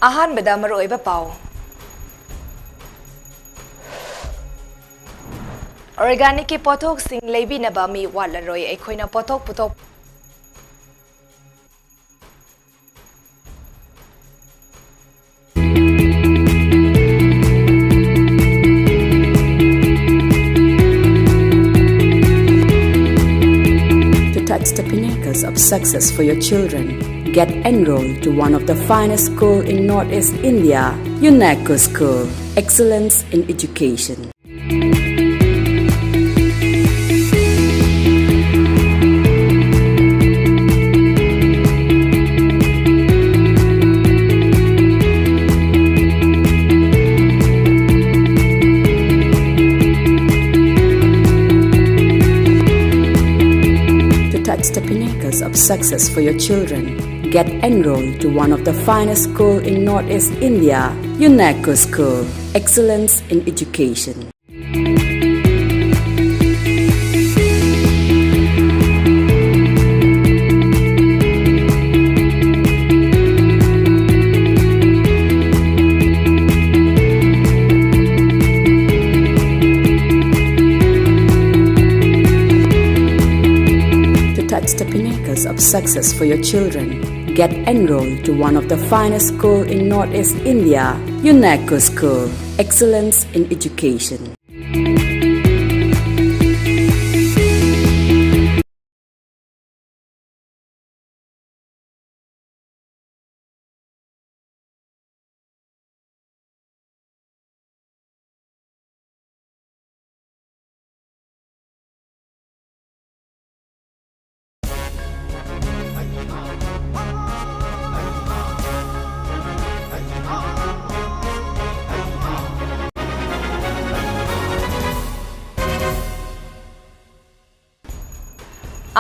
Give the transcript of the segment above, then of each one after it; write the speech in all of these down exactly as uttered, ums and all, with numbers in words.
ꯑꯍꯥꯟꯕꯗ ꯃꯔꯨꯑꯣꯏꯕ ꯄꯥꯎ꯫ Organicꯀꯤ ꯄꯣꯠꯊꯣꯛꯁꯤꯡ ꯂꯩꯕꯤꯅꯕ ꯃꯤ ꯋꯥꯠꯂꯔꯣꯏ꯫ ꯑꯩꯈꯣꯏꯅ ꯄꯣꯠꯊꯣꯛ ꯄꯨꯊꯣꯛ To touch the pinnacles of success for your children, get enrolled to one of the finest school in Northeast India, UNESCO School. Excellence in education. To touch the pinnacles of success for your children, get enrolled to one of the finest school in Northeast India, UNESCO School. Excellence in education. To touch the pinnacles of success for your children, get enrolled to one of the finest school in Northeast India, UNESCO School. Excellence in education.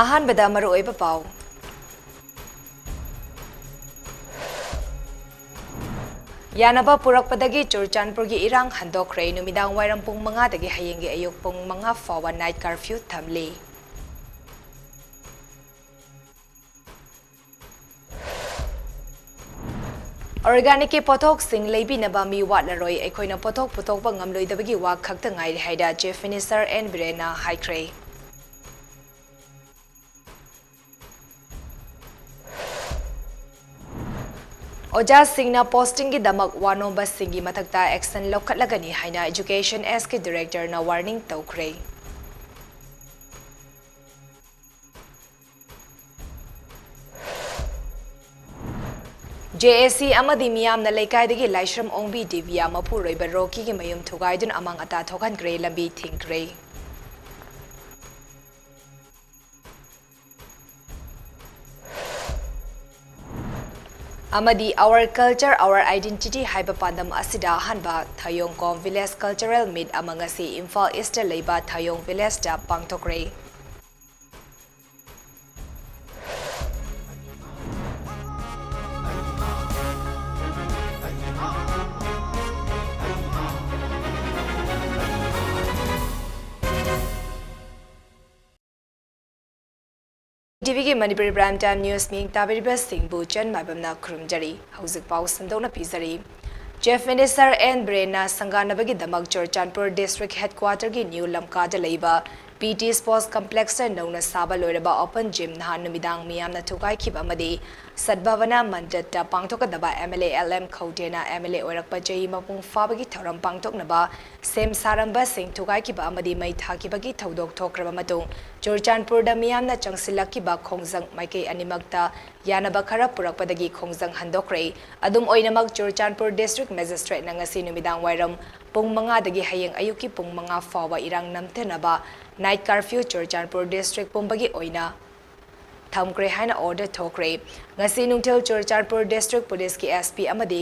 ꯑꯍꯥꯟꯕꯗ ꯃꯔꯨꯑꯣꯏꯕ ꯄꯥꯎ꯫ ꯌꯥꯅꯕ ꯄꯨꯔꯛꯄꯗꯒꯤ ꯆꯨꯔꯆꯥꯟꯄꯨꯔꯒꯤ ꯏꯔꯥꯡ ꯍꯟꯗꯣꯛꯈ꯭ꯔꯦ꯫ ꯅꯨꯃꯤꯗꯥꯡ ꯋꯥꯏꯔꯝ ꯄꯨꯡ ꯃꯉꯥꯗꯒꯤ ꯍꯌꯦꯡꯒꯤ ꯑꯌꯨꯛ ꯄꯨꯡ ꯃꯉꯥ ꯐꯥꯎꯕ night curfew ꯊꯝꯂꯤ꯫ ꯑꯣꯔꯒꯥꯅꯤꯛꯀꯤ ꯄꯣꯠꯊꯣꯛꯁꯤꯡ ꯂꯩꯕꯤꯅꯕ ꯃꯤ ꯋꯥꯠꯂꯔꯣꯏ, ꯑꯩꯈꯣꯏꯅ ꯄꯣꯠꯊꯣꯛ ꯄꯨꯊꯣꯛꯄ ꯉꯝꯂꯣꯏꯗꯕꯒꯤ ꯋꯥ ꯈꯛꯇ ꯉꯥꯏꯔꯦ ꯍꯥꯏꯅ ꯆꯤꯐ ꯃꯤꯅꯤꯁꯇꯔ ꯑꯦꯟ ꯕꯤꯔꯦꯟꯅ ꯍꯥꯏꯈ꯭ꯔꯦ꯫ ꯑꯣꯖꯥꯁꯤꯡꯅ ꯄꯣꯁꯇꯤꯡꯒꯤꯗꯃꯛ ꯋꯥ ꯅꯣꯝꯕꯁꯤꯡꯒꯤ ꯃꯊꯛꯇ ꯑꯦꯛꯁꯟ ꯂꯧꯈꯠꯂꯒꯅꯤ ꯍꯥꯏꯅ ꯏꯖꯨꯀꯦꯁꯟ ꯑꯦꯁꯀꯤ ꯗꯤꯔꯦꯛꯇꯔꯅ ꯋꯥꯔꯅꯤꯡ ꯇꯧꯈ꯭ꯔꯦ꯫ ꯖꯦ ꯑꯦ ꯁꯤ ꯑꯃꯗꯤ ꯃꯤꯌꯥꯝꯅ ꯂꯩꯀꯥꯏꯗꯒꯤ ꯂꯥꯏꯁ꯭ꯔꯝ ꯑꯣꯡꯕꯤ ꯗꯤꯕꯤꯌꯥ ꯃꯄꯨꯔꯣꯏꯕ ꯔꯣꯀꯤꯒꯤ ꯃꯌꯨꯝ ꯊꯨꯒꯥꯏꯗꯨꯅ ꯑꯃꯥꯡ ꯑꯇꯥ ꯊꯣꯛꯍꯟꯈ꯭ꯔꯦ, ꯂꯝꯕꯤ ꯊꯤꯡꯈ꯭ꯔꯦ꯫ ꯑꯃꯗꯤ Our Culture, Our Identity ꯍꯥꯏꯕ ꯄꯥꯟꯗꯝ ꯑꯁꯤꯗ ꯑꯍꯥꯟꯕ ꯊꯌꯣꯡꯀꯣꯝ ꯚꯤꯂꯦꯖ ꯀꯜꯆꯔꯦꯜ ꯃꯤꯠ ꯑꯃ ꯉꯁꯤ ꯏꯝꯐꯥꯜ ꯏꯁꯇ ꯂꯩꯕ ꯊꯌꯣꯡ ꯚꯤꯂꯦꯖꯇ ꯄꯥꯡꯊꯣꯛꯈ꯭ꯔꯦ꯫ ꯇꯤꯚꯤꯒꯤ ꯃꯅꯤꯄꯨꯔꯤ Prime Time News ꯃꯤꯌꯦꯡ ꯇꯥꯕꯤꯔꯤꯕꯁꯤꯡꯕꯨ ꯆꯟ ꯃꯥꯏꯕꯝꯅ ꯈꯨꯔꯨꯝꯖꯔꯤ꯫ ꯍꯧꯖꯤꯛ ꯄꯥꯎ ꯁꯟꯗꯣꯛꯅ ꯄꯤꯖꯔꯤ꯫ ꯆꯤꯐ ꯃꯤꯅꯤꯁꯇꯔ ꯑꯦꯟ ꯕꯤꯔꯦꯟꯅ ꯁꯪꯒꯥꯅꯕꯒꯤꯗꯃꯛ ꯆꯨꯔꯆꯥꯟꯄꯨꯔ ꯗꯤꯁꯇ꯭ꯔꯤꯛ ꯍꯦꯗꯀ꯭ꯋꯥꯇꯔꯒꯤ ꯅ꯭ꯌꯨ ꯂꯝꯀꯥꯗ ꯂꯩꯕ ꯄꯤ ꯇꯤ ꯁ꯭ꯄꯣꯔꯠꯁ ꯀꯝꯄ꯭ꯂꯦꯛꯁꯇ ꯅꯧꯅ ꯁꯥꯕ ꯂꯣꯏꯔꯕ ꯑꯣꯄꯟ ꯖꯤꯝ ꯅꯍꯥꯟ ꯅꯨꯃꯤꯗꯥꯡ ꯃꯤꯌꯥꯝꯅ ꯊꯨꯒꯥꯏꯈꯤꯕ ꯑꯃꯗꯤ ꯁꯠꯚꯥꯕꯅꯥ ꯃꯟꯗꯠꯇ ꯄꯥꯡꯊꯣꯛꯀꯗꯕ M L A L M ꯈꯧꯇꯦꯅ ꯑꯦꯝ ꯑꯦꯜ ꯑꯦ ꯑꯣꯏꯔꯛꯄ ꯆꯍꯤ ꯃꯄꯨꯡ ꯐꯥꯕꯒꯤ ꯊꯧꯔꯝ ꯄꯥꯡꯊꯣꯛꯅꯕ ꯁꯦꯝ ꯁꯥꯔꯝꯕꯁꯤꯡ ꯊꯨꯒꯥꯏꯈꯤꯕ ꯑꯃꯗꯤ ꯃꯩ ꯊꯥꯈꯤꯕꯒꯤ ꯊꯧꯗꯣꯛ ꯊꯣꯛꯈ꯭ꯔꯕ ꯃꯇꯨꯡ, ꯆꯨꯔꯆꯥꯟꯄꯨꯔꯗ ꯃꯤꯌꯥꯝꯅ ꯆꯪꯁꯤꯜꯂꯛꯈꯤꯕ ꯈꯣꯡꯖꯪ ꯃꯥꯏꯀꯩ ꯑꯅꯤꯃꯛꯇ ꯌꯥꯅꯕ ꯈꯔ ꯄꯨꯔꯛꯄꯗꯒꯤ ꯈꯣꯡꯖꯪ ꯍꯟꯗꯣꯛꯈ꯭ꯔꯦ꯫ ꯑꯗꯨꯝ ꯑꯣꯏꯅꯃꯛ, ꯆꯨꯔꯆꯥꯟꯄꯨꯔ ꯗꯤꯁꯇ꯭ꯔꯤꯛ ꯃꯦꯖꯤꯁꯇ꯭ꯔꯦꯠꯅ ꯉꯁꯤ ꯅꯨꯃꯤꯗꯥꯡ ꯋꯥꯏꯔꯝ ꯄꯨꯡ ꯃꯉꯥꯗꯒꯤ ꯍꯌꯦꯡ ꯑꯌꯨꯛꯀꯤ ꯄꯨꯡ ꯃꯉꯥ ꯐꯥꯎꯕ ꯏꯔꯥꯡ ꯅꯝꯊꯅꯕ ꯅꯥꯏꯠ ꯀꯥꯔꯐ꯭ꯌꯨ ꯆꯨꯔꯆꯥꯟꯄꯨꯔ ꯗꯤꯁꯇ꯭ꯔꯤꯛ ꯄꯨꯝꯕꯒꯤ ꯑꯣꯏꯅ ꯊꯝꯈ꯭ꯔꯦ ꯍꯥꯏꯅ ꯑꯣꯔꯗꯔ ꯊꯣꯛꯈ꯭ꯔꯦ꯫ ꯉꯁꯤ ꯅꯨꯡꯊꯤꯜ ꯆꯨꯔꯆꯥꯟꯄꯨꯔ ꯗꯤꯁꯇ꯭ꯔꯤꯛ ꯄꯨꯂꯤꯁꯀꯤ ꯑꯦꯁ ꯄꯤ ꯑꯃꯗꯤ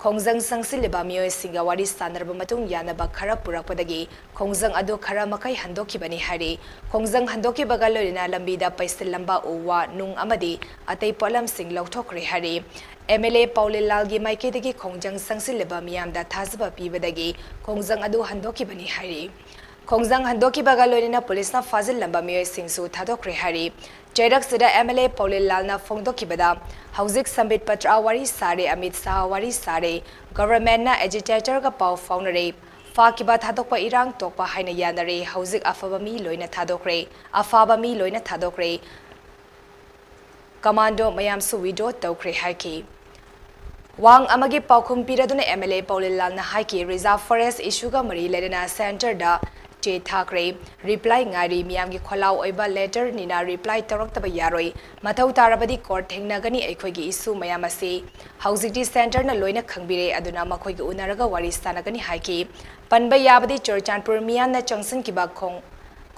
ꯈꯣꯡꯖꯪ ꯆꯪꯁꯤꯜꯂꯤꯕ ꯃꯤꯑꯣꯏꯁꯤꯡꯒ ꯋꯥꯔꯤ ꯁꯥꯟꯅꯔꯕ ꯃꯇꯨꯡ ꯌꯥꯅꯕ ꯈꯔ ꯄꯨꯔꯛꯄꯗꯒꯤ ꯈꯣꯡꯖꯪ ꯑꯗꯨ ꯈꯔ ꯃꯈꯩ ꯍꯟꯗꯣꯛꯈꯤꯕꯅꯤ ꯍꯥꯏꯔꯤ꯫ ꯈꯣꯡꯖꯪ ꯍꯟꯗꯣꯛꯈꯤꯕꯒ ꯂꯣꯏꯅꯅ ꯂꯝꯕꯤꯗ ꯄꯩꯁꯤꯜꯂꯝꯕ ꯎ ꯋꯥ, ꯅꯨꯡ ꯑꯃꯗꯤ ꯑꯇꯩ ꯄꯣꯠꯂꯝꯁꯤꯡ ꯂꯧꯊꯣꯛꯈ꯭ꯔꯦ ꯍꯥꯏꯔꯤ꯫ ꯑꯦꯝ ꯑꯦꯜ ꯑꯦ ꯄꯥꯎꯂꯤꯂꯥꯜꯒꯤ ꯃꯥꯏꯀꯩꯗꯒꯤ ꯈꯣꯡꯖꯪ ꯆꯪꯁꯤꯜꯂꯤꯕ ꯃꯤꯌꯥꯝꯗ ꯊꯥꯖꯕ ꯄꯤꯕꯗꯒꯤ ꯈꯣꯡꯖꯪ ꯑꯗꯨ ꯍꯟꯗꯣꯛꯈꯤꯕꯅꯤ ꯍꯥꯏꯔꯤ꯫ ꯈꯣꯡꯖꯪ ꯍꯟꯗꯣꯛꯈꯤꯕꯒ ꯂꯣꯏꯅꯅ ꯄꯨꯂꯤꯁꯅ ꯐꯥꯖꯤꯜꯂꯝꯕ ꯃꯤꯑꯣꯏꯁꯤꯡꯁꯨ ꯊꯥꯗꯣꯛꯈ꯭ꯔꯦ ꯍꯥꯏꯔꯤ꯫ ꯆꯩꯔꯛꯁꯤꯗ ꯑꯦꯝ ꯑꯦꯜ ꯑꯦ ꯄꯥꯎꯂꯤꯟ ꯂꯥꯜꯅ ꯐꯣꯡꯗꯣꯛꯈꯤꯕꯗ, ꯍꯧꯖꯤꯛ ꯁꯝꯕꯤꯠ ꯄꯇ꯭ꯔ ꯋꯥꯔꯤ ꯁꯥꯔꯦ, ꯑꯃꯤꯠ ꯁꯥꯍ ꯋꯥꯔꯤ ꯁꯥꯔꯦ, ꯒꯚꯔꯟꯃꯦꯟꯠꯅ ꯑꯦꯖꯤꯇꯦꯇꯔꯒ ꯄꯥꯎ ꯐꯥꯎꯅꯔꯦ, ꯐꯥꯈꯤꯕ ꯊꯥꯗꯣꯛꯄ ꯏꯔꯥꯡ ꯇꯣꯛꯄ ꯍꯥꯏꯅ ꯌꯥꯅꯔꯦ, ꯍꯧꯖꯤꯛ ꯑꯐꯕ ꯃꯤ ꯂꯣꯏꯅ ꯊꯥꯗꯣꯛꯈ꯭ꯔꯦ, ꯑꯐꯥꯕ ꯃꯤ ꯂꯣꯏꯅ ꯊꯥꯗꯣꯛꯈ꯭ꯔꯦ, ꯀꯃꯥꯟꯗꯣ ꯃꯌꯥꯝꯁꯨ ꯋꯤꯗ꯭ꯔꯣ ꯇꯧꯈ꯭ꯔꯦ ꯍꯥꯏꯈꯤ꯫ ꯋꯥꯍꯪ ꯑꯃꯒꯤ ꯄꯥꯎꯈꯨꯝ ꯄꯤꯔꯗꯨꯅ ꯑꯦꯝ ꯑꯦꯜ ꯑꯦ ꯄꯥꯎꯂꯤꯟ ꯂꯥꯜꯅ ꯍꯥꯏꯈꯤ, ꯔꯤꯖꯥꯔꯚ ꯐꯣꯔꯦꯁ꯭ꯠ ꯏꯁꯨꯒ ꯃꯔꯤ ꯂꯩꯅꯅ ꯁꯦꯟꯇꯔꯗ ꯆꯦ ꯊꯥꯈ꯭ꯔꯦ, ꯔꯤꯄ꯭ꯂꯥꯏ ꯉꯥꯏꯔꯤ, ꯃꯤꯌꯥꯝꯒꯤ ꯈꯣꯜꯂꯥꯎ ꯑꯣꯏꯕ ꯂꯦꯇꯔꯅꯤꯅ ꯔꯤꯄ꯭ꯂꯥꯏ ꯇꯧꯔꯛꯇꯕ ꯌꯥꯔꯣꯏ, ꯃꯊꯧ ꯇꯥꯔꯕꯗꯤ ꯀꯣꯔꯠ ꯊꯦꯡꯅꯒꯅꯤ, ꯑꯩꯈꯣꯏꯒꯤ ꯏꯁꯨ ꯃꯌꯥꯝ ꯑꯁꯤ ꯍꯧꯖꯤꯛꯇꯤ ꯁꯦꯟꯇꯔꯅ ꯂꯣꯏꯅ ꯈꯪꯕꯤꯔꯦ, ꯑꯗꯨꯅ ꯃꯈꯣꯏꯒ ꯎꯅꯔꯒ ꯋꯥꯔꯤ ꯁꯥꯟꯅꯒꯅꯤ ꯍꯥꯏꯈꯤ꯫ ꯄꯟꯕ ꯌꯥꯕꯗꯤ ꯆꯨꯔꯆꯥꯟꯄꯨꯔ ꯃꯤꯌꯥꯝꯅ ꯆꯪꯁꯤꯟꯈꯤꯕ ꯈꯣꯡ-,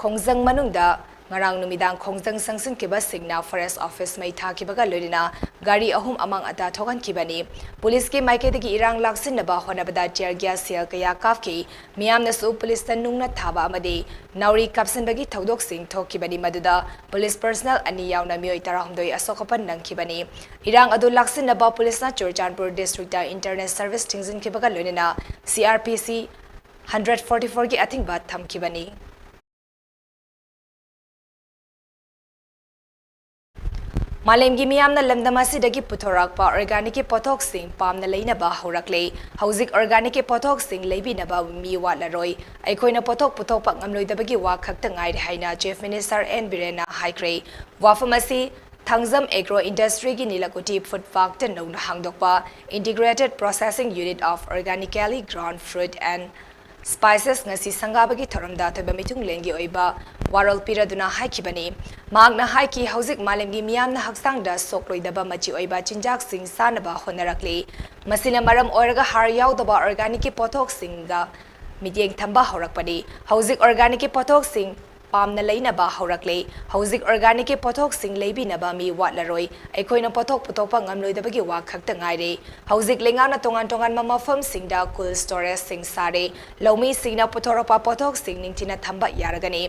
ꯈꯣꯡꯖꯪ ꯃꯅꯨꯡꯗ ꯉꯔꯥꯡ ꯅꯨꯃꯤꯗꯥꯡ ꯈꯣꯡꯖꯪ ꯆꯪꯁꯤꯟꯈꯤꯕꯁꯤꯡꯅ ꯐꯣꯔꯦꯁ꯭ꯠ ꯑꯣꯐꯤꯁ ꯃꯩ ꯊꯥꯈꯤꯕꯒ ꯂꯣꯏꯅꯅ ꯒꯥꯔꯤ ꯑꯍꯨꯝ ꯑꯃꯥꯡ ꯑꯇꯥ ꯊꯣꯛꯍꯟꯈꯤꯕꯅꯤ꯫ ꯄꯨꯂꯤꯁꯀꯤ ꯃꯥꯏꯀꯩꯗꯒꯤ ꯏꯔꯥꯡ ꯂꯥꯛꯁꯤꯟꯅꯕ ꯍꯣꯠꯅꯕꯗ tear gas shell ꯀꯌꯥ ꯀꯥꯞꯈꯤ꯫ ꯃꯤꯌꯥꯝꯅꯁꯨ ꯄꯨꯂꯤꯁꯇ ꯅꯨꯡꯅ ꯊꯥꯕ ꯑꯃꯗꯤ ꯅꯥꯎꯔꯤ ꯀꯥꯞꯁꯤꯟꯕꯒꯤ ꯊꯧꯗꯣꯛꯁꯤꯡ ꯊꯣꯛꯈꯤꯕꯅꯤ, ꯃꯗꯨꯗ ꯄꯨꯂꯤꯁ personnel ꯑꯅꯤ ꯌꯥꯎꯅ ꯃꯤꯑꯣꯏ ꯇꯔꯥꯍꯨꯝꯗꯣꯏ ꯑꯁꯣꯛ ꯑꯄꯟ ꯅꯪꯈꯤꯕꯅꯤ꯫ ꯏꯔꯥꯡ ꯑꯗꯨ ꯂꯥꯛꯁꯤꯟꯅꯕ ꯄꯨꯂꯤꯁꯅ ꯆꯨꯔꯆꯥꯟꯄꯨꯔ district ꯇ internal service ꯊꯤꯡꯖꯤꯟꯈꯤꯕꯒ ꯂꯣꯏꯅꯅ C R P C hundred forty four ꯒꯤ ꯑꯊꯤꯡꯕ ꯊꯝꯈꯤꯕꯅꯤ꯫ ꯃꯥꯂꯦꯝꯒꯤ ꯃꯤꯌꯥꯝꯅ ꯂꯝꯗꯝ ꯑꯁꯤꯗꯒꯤ ꯄꯨꯊꯣꯔꯛꯄ organic ꯀꯤ ꯄꯣꯠꯊꯣꯛꯁꯤꯡ ꯄꯥꯝꯅ ꯂꯩꯅꯕ ꯍꯧꯔꯛꯂꯦ꯫ ꯍꯧꯖꯤꯛ organic ꯀꯤ ꯄꯣꯠꯊꯣꯛꯁꯤꯡ ꯂꯩꯕꯤꯅꯕ ꯃꯤ ꯋꯥꯠꯂꯔꯣꯏ꯫ ꯑꯩꯈꯣꯏꯅ ꯄꯣꯠꯊꯣꯛ ꯄꯨꯊꯣꯛꯄ ꯉꯝꯂꯣꯏꯗꯕꯒꯤ ꯋꯥ ꯈꯛꯇ ꯉꯥꯏꯔꯦ ꯍꯥꯏꯅ Chief Minister N ꯕꯤꯔꯦꯟꯅ ꯍꯥꯏꯈ꯭ꯔꯦ꯫ ꯋꯥꯐꯝ ꯑꯁꯤ ꯊꯥꯡꯖꯝ Agro Industry ꯒꯤ ꯅꯤꯂꯀꯨꯊꯤ food park ꯇ ꯅꯧꯅ ꯍꯥꯡꯗꯣꯛꯄ Integrated Processing Unit of Organically Grown Fruit and Spices ꯉꯁꯤ ꯁꯪꯒꯥꯕꯒꯤ ꯊꯧꯔꯝꯗ ꯑꯊꯣꯏꯕ ꯃꯤꯊꯨꯡꯂꯦꯟꯒꯤ ꯑꯣꯏꯕ ꯋꯥꯔꯣꯜ ꯄꯤꯔꯗꯨꯅ ꯍꯥꯏꯈꯤꯕꯅꯤ꯫ ꯃꯍꯥꯛꯅ ꯍꯥꯏꯈꯤ, ꯍꯧꯖꯤꯛ ꯃꯥꯂꯦꯝꯒꯤ ꯃꯤꯌꯥꯝꯅ ꯍꯛꯆꯥꯡꯗ ꯁꯣꯛꯂꯣꯏꯗꯕ ꯃꯆꯤ ꯑꯣꯏꯕ ꯆꯤꯟꯖꯥꯛꯁꯤꯡ ꯆꯥꯅꯕ ꯍꯣꯠꯅꯔꯛꯂꯤ꯫ ꯃꯁꯤꯅ ꯃꯔꯝ ꯑꯣꯏꯔꯒ ꯍꯥꯔ ꯌꯥꯎꯗꯕ organic ꯀꯤ ꯄꯣꯠꯊꯣꯛꯁꯤꯡꯗ ꯃꯤꯠꯌꯦꯡ ꯊꯝꯕ ꯍꯧꯔꯛꯄꯅꯤ꯫ ꯍꯧꯖꯤꯛ organic ꯀꯤ ꯄꯣꯠꯊꯣꯛꯁꯤꯡ ꯄꯥꯝꯅ ꯂꯩꯅꯕ ꯍꯧꯔꯛꯂꯦ꯫ ꯍꯧꯖꯤꯛ organic ꯀꯤ ꯄꯣꯠꯊꯣꯛꯁꯤꯡ ꯂꯩꯕꯤꯅꯕ ꯃꯤ ꯋꯥꯠꯂꯔꯣꯏ꯫ ꯑꯩꯈꯣꯏꯅ ꯄꯣꯠꯊꯣꯛ ꯄꯨꯊꯣꯛꯄ ꯉꯝꯂꯣꯏꯗꯕꯒꯤ ꯋꯥ ꯈꯛꯇ ꯉꯥꯏꯔꯦ꯫ ꯍꯧꯖꯤꯛ ꯂꯩꯉꯥꯛꯅ ꯇꯣꯉꯥꯟ ꯇꯣꯉꯥꯟꯕ ꯃꯐꯝꯁꯤꯡꯗ cold storage ꯁꯤꯡ ꯁꯥꯔꯦ꯫ ꯂꯧꯃꯤꯁꯤꯡꯅ ꯄꯨꯊꯣꯔꯛꯄ ꯄꯣꯠꯊꯣꯛꯁꯤꯡ ꯅꯤꯡꯊꯤꯅ ꯊꯝꯕ ꯌꯥꯔꯒꯅꯤ꯫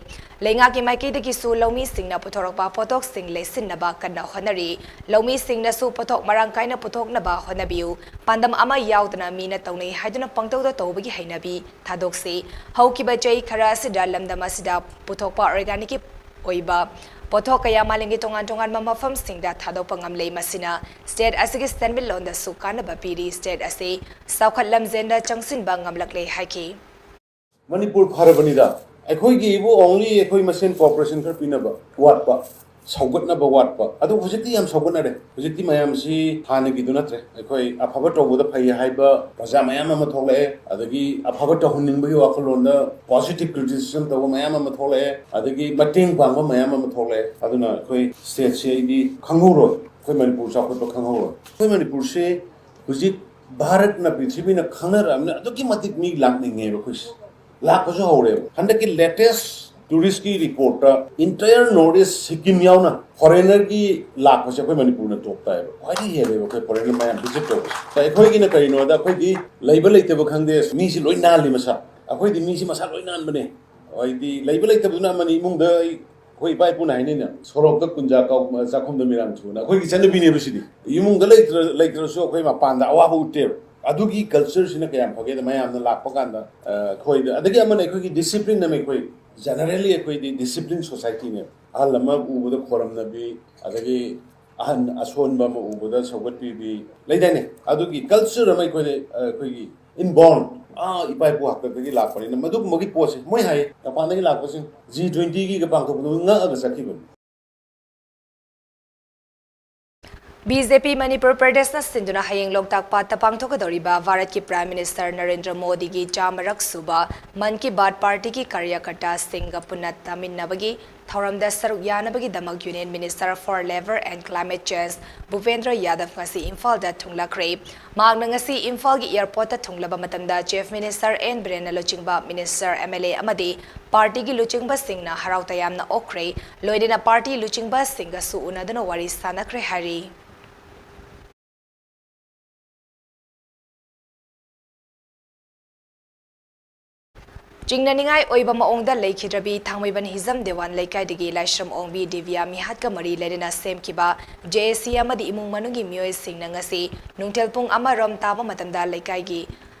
ꯂꯩꯉꯥꯛꯀꯤ ꯃꯥꯏꯀꯩꯗꯒꯤꯁꯨ ꯂꯧꯃꯤꯁꯤꯡꯅ ꯄꯨꯊꯣꯔꯛꯄ ꯄꯣꯠꯊꯣꯛꯁꯤꯡ ꯂꯩꯁꯤꯟꯅꯕ ꯀꯟꯅ ꯍꯣꯠꯅꯔꯤ꯫ ꯂꯧꯃꯤꯁꯤꯡꯅꯁꯨ ꯄꯣꯠꯊꯣꯛ ꯃꯔꯥꯡ ꯀꯥꯏꯅ ꯄꯨꯊꯣꯛꯅꯕ ꯍꯣꯠꯅꯕꯤꯌꯨ꯫ ꯄꯥꯟꯗꯝ ꯑꯃ ꯌꯥꯎꯗꯅ ꯃꯤꯅ ꯇꯧꯅꯩ ꯍꯥꯏꯗꯨꯅ ꯄꯪꯇꯧꯗ ꯇꯧꯕꯒꯤ ꯍꯩꯅꯕꯤ ꯊꯥꯗꯣꯛꯁꯤ꯫ ꯍꯧꯈꯤꯕ ꯆꯍꯤ ꯈꯔ ꯑꯁꯤꯗ ꯂꯝꯗꯝ ꯑꯁꯤꯗ ꯄꯨꯊꯣꯛꯄ organic ꯀꯤ ꯑꯣꯏꯕ ꯄꯣꯠꯊꯣꯛ ꯀꯌꯥ ꯃꯥꯂꯦꯝꯒꯤ ꯇꯣꯉꯥꯟ ꯇꯣꯉꯥꯟꯕ ꯃꯐꯝꯁꯤꯡꯗ ꯊꯥꯗꯣꯛꯄ ꯉꯝꯂꯦ꯫ ꯃꯁꯤꯅ state ꯑꯁꯤꯒꯤ ꯁꯦꯟꯃꯤꯠꯂꯣꯟꯗꯁꯨ ꯀꯥꯟꯅꯕ ꯄꯤꯔꯤ꯫ State ꯑꯁꯤ ꯆꯥꯎꯈꯠ ꯂꯝꯖꯦꯟꯗ ꯆꯪꯁꯤꯟꯕ ꯉꯝꯂꯛꯂꯦ ꯍꯥꯏꯈꯤ꯫ ꯃꯅꯤꯄꯨꯔ ꯐꯔꯕꯅꯤꯗ꯫ ꯑꯩꯈꯣꯏꯒꯤ ꯏꯕꯨ only ꯑꯩꯈꯣꯏ ꯃꯁꯦꯟ cooperation ꯈꯔ ꯄꯤꯅꯕ ꯋꯥꯠꯄ, ꯁꯧꯒꯠꯅꯕ ꯋꯥꯠꯄ꯫ ꯑꯗꯨ ꯍꯧꯖꯤꯛꯇꯤ ꯌꯥꯝ ꯁꯧꯒꯠꯅꯔꯦ꯫ ꯍꯧꯖꯤꯛꯇꯤ ꯃꯌꯥꯝꯁꯤ ꯍꯥꯟꯅꯒꯤꯗꯨ ꯅꯠꯇ꯭ꯔꯦ꯫ ꯑꯩꯈꯣꯏ ꯑꯐꯕ ꯇꯧꯕꯗ ꯐꯩ ꯍꯥꯏꯕ ꯄ꯭ꯔꯖꯥ ꯃꯌꯥꯝ ꯑꯃ ꯊꯣꯛꯂꯛꯑꯦ꯫ ꯑꯗꯒꯤ ꯑꯐꯕ ꯇꯧꯍꯟꯅꯤꯡꯕꯒꯤ ꯋꯥꯈꯜꯂꯣꯟꯗ positive criticism ꯇꯧꯕ ꯃꯌꯥꯝ ꯑꯃ ꯊꯣꯛꯂꯛꯑꯦ꯫ ꯑꯗꯒꯤ ꯃꯇꯦꯡ ꯄꯥꯡꯕ ꯃꯌꯥꯝ ꯑꯃ ꯊꯣꯛꯂꯛꯑꯦ꯫ ꯑꯗꯨꯅ ꯑꯩꯈꯣꯏ stateꯁꯤ ꯑꯩꯗꯤ ꯈꯪꯍꯧꯔꯣꯏ꯫ ꯑꯩꯈꯣꯏ ꯃꯅꯤꯄꯨꯔ ꯆꯥꯎꯈꯠꯄ ꯈꯪꯍꯧꯔꯣꯏ꯫ ꯑꯩꯈꯣꯏ ꯃꯅꯤꯄꯨꯔꯁꯤ ꯍꯧꯖꯤꯛ ꯚꯥꯔꯠꯅ, ꯄ꯭ꯔꯤꯊꯤꯕꯤꯅ ꯈꯪꯅꯔꯛꯑꯕꯅꯤꯅ ꯑꯗꯨꯛꯀꯤ ꯃꯇꯤꯛ ꯃꯤ ꯂꯥꯛꯅꯤꯡꯉꯦꯕ ꯑꯩꯈꯣꯏꯁꯦ꯫ ꯂꯥꯛꯄꯁꯨ ꯍꯧꯔꯦꯕ꯫ ꯍꯟꯗꯛꯀꯤ latest touristꯀꯤ reportꯇ entire North East, Sikkim ꯌꯥꯎꯅ foreignerꯒꯤ ꯂꯥꯛꯄꯁꯦ ꯑꯩꯈꯣꯏ ꯃꯅꯤꯄꯨꯔꯅ top ꯇꯥꯏꯌꯦꯕ꯫ ꯈ꯭ꯋꯥꯏꯗꯒꯤ ꯍꯦꯜꯂꯦꯕ ꯑꯩꯈꯣꯏ foreigner ꯃꯌꯥꯝ visit ꯇꯧꯕꯁꯦ꯫ ꯑꯩꯈꯣꯏꯒꯤꯅ ꯀꯔꯤꯅꯣꯗ, ꯑꯩꯈꯣꯏꯗꯤ ꯂꯩꯕ ꯂꯩꯇꯕ ꯈꯪꯗꯦ, ꯃꯤꯁꯤ ꯂꯣꯏ ꯅꯥꯜꯂꯤ ꯃꯁꯥ꯫ ꯑꯩꯈꯣꯏꯗꯤ ꯃꯤꯁꯤ ꯃꯁꯥ ꯂꯣꯏ ꯅꯥꯟꯕꯅꯦ꯫ ꯍꯥꯏꯗꯤ ꯂꯩꯕ ꯂꯩꯇꯕꯗꯨꯅ ꯑꯃꯅꯤ, ꯏꯃꯨꯡꯗ ꯑꯩ ꯑꯩꯈꯣꯏ ꯏꯄꯥ ꯏꯄꯨꯅ ꯍꯥꯏꯅꯩꯅ, "ꯁꯣꯔꯣꯛꯇ ꯀꯨꯟꯖꯥ ꯀꯥꯎ, ꯆꯥꯛꯈꯨꯝꯗ ꯃꯤꯔꯥꯡ ꯊꯨꯅ"꯫ ꯑꯩꯈꯣꯏꯒꯤ ꯆꯠꯅꯕꯤꯅꯦꯕ ꯁꯤꯗꯤ꯫ ꯏꯃꯨꯡꯗ ꯂꯩꯇ꯭ꯔ-, ꯂꯩꯇ꯭ꯔꯁꯨ ꯑꯩꯈꯣꯏ ꯃꯄꯥꯟꯗ ꯑꯋꯥꯕ ꯎꯠꯇꯦꯕ꯫ ꯑꯗꯨꯒꯤ cultureꯁꯤꯅ ꯀꯌꯥꯝ ꯐꯒꯦꯗ, ꯃꯌꯥꯝꯅ ꯂꯥꯛꯄ ꯀꯥꯟꯗ, ꯑ, ꯑꯩꯈꯣꯏꯗ, ꯑꯗꯒꯤ ꯑꯃꯅ ꯑꯩꯈꯣꯏꯒꯤ discipline ꯑꯃ, ꯑꯩꯈꯣꯏ generally ꯑꯩꯈꯣꯏꯗꯤ discipline societyꯅꯦꯕ꯫ ꯑꯍꯜ ꯑꯃ ꯎꯕꯗ ꯈꯣꯏꯔꯝꯅꯕꯤ, ꯑꯗꯒꯤ ꯑꯍꯟ ꯑꯁꯣꯟꯕ ꯑꯃ ꯎꯕꯗ ꯁꯧꯒꯠꯄꯤꯕꯤ, ꯂꯩꯗꯥꯏꯅꯦ? ꯑꯗꯨꯒꯤ culture ꯑꯃ ꯑꯩꯈꯣꯏꯗ, ꯑ, ꯑꯩꯈꯣꯏꯒꯤ inborn, ꯑꯥ, ꯏꯄꯥ ꯏꯄꯨ ꯍꯥꯛꯇꯛꯇꯒꯤ ꯂꯥꯛꯄꯅꯤꯅ ꯃꯗꯨꯒꯨꯝꯕꯒꯤ ꯄꯣꯠꯁꯦ ꯃꯣꯏ ꯍꯥꯏ, ꯃꯄꯥꯟꯗꯒꯤ ꯂꯥꯛꯄꯁꯤꯡ G twentyꯒꯤꯒ ꯄꯥꯡꯊꯣꯛꯄꯗꯨ ꯉꯛꯑꯒ ꯆꯠꯈꯤꯕꯅꯤ꯫ BJP ꯃꯅꯤꯄꯨꯔ ꯄ꯭ꯔꯗꯦꯁꯅ ꯁꯤꯟꯗꯨꯅ ꯍꯌꯦꯡ ꯂꯣꯛꯇꯥꯛ ꯄꯥꯠꯇ ꯄꯥꯡꯊꯣꯛꯀꯗꯧꯔꯤꯕ ꯚꯥꯔꯠꯀꯤ Prime Minister ꯅꯔꯦꯟꯗ꯭ꯔ ꯃꯣꯗꯤꯒꯤ ꯆꯥꯝꯃꯔꯛ ꯁꯨꯕ ꯃꯟ ꯀꯤ ꯕꯥꯠ ꯄꯥꯔꯇꯤꯒꯤ ꯀꯥꯔꯌꯀꯔꯇꯥꯁꯤꯡꯒ ꯄꯨꯟꯅ ꯇꯥꯃꯤꯟꯅꯕꯒꯤ ꯊꯧꯔꯝꯗ ꯁꯔꯨꯛ ꯌꯥꯅꯕꯒꯤꯗꯃꯛ Union Minister for Labour and Climate Change ꯚꯨꯄꯦꯟꯗ꯭ꯔ ꯌꯥꯗꯕ ꯉꯁꯤ ꯏꯝꯐꯥꯜꯗ ꯊꯨꯡꯂꯛꯈ꯭ꯔꯦ꯫ ꯃꯍꯥꯛꯅ ꯉꯁꯤ ꯏꯝꯐꯥꯜꯒꯤ airportꯇ ꯊꯨꯡꯂꯕ ꯃꯇꯝꯗ Chief Minister ꯑꯦꯟ ꯕꯤꯔꯦꯟꯅ ꯂꯨꯆꯤꯡꯕ Minister, MLA ꯑꯃꯗꯤ ꯄꯥꯔꯇꯤꯒꯤ ꯂꯨꯆꯤꯡꯕꯁꯤꯡꯅ ꯍꯔꯥꯎ ꯇꯌꯥꯝꯅ ꯑꯣꯛꯈ꯭ꯔꯦ꯫ ꯂꯣꯏꯅꯅ ꯄꯥꯔꯇꯤ ꯂꯨꯆꯤꯡꯕꯁꯤꯡꯒꯁꯨ ꯎꯅꯗꯨꯅ ꯋꯥꯔꯤ ꯁꯥꯟꯅꯈ꯭ꯔꯦ ꯍꯥꯏꯔꯤ꯫ ꯆꯤꯡꯅꯅꯤꯡꯉꯥꯏ ꯑꯣꯏꯕ ꯃꯑꯣꯡꯗ ꯂꯩꯈꯤꯗ꯭ꯔꯕꯤ ꯊꯥꯡꯃꯩꯕꯟ ꯍꯤꯖꯝ ꯗꯦꯋꯥꯟ ꯂꯩꯀꯥꯏꯗꯒꯤ ꯂꯥꯏꯁ꯭ꯔꯝ ꯑꯣꯡꯕꯤ ꯗꯤꯕꯤꯌꯥ ꯃꯤꯍꯥꯠꯀ ꯃꯔꯤ ꯂꯩꯅꯅ ꯁꯦꯝꯈꯤꯕ JAC ꯑꯃꯗꯤ ꯏꯃꯨꯡ ꯃꯅꯨꯡꯒꯤ ꯃꯤꯑꯣꯏꯁꯤꯡꯅ ꯉꯁꯤ ꯅꯨꯡꯊꯤꯜ ꯄꯨꯡ ꯑꯃ ꯔꯣꯝ ꯇꯥꯕ ꯃꯇꯝꯗ ꯂꯩꯀꯥꯏꯒꯤ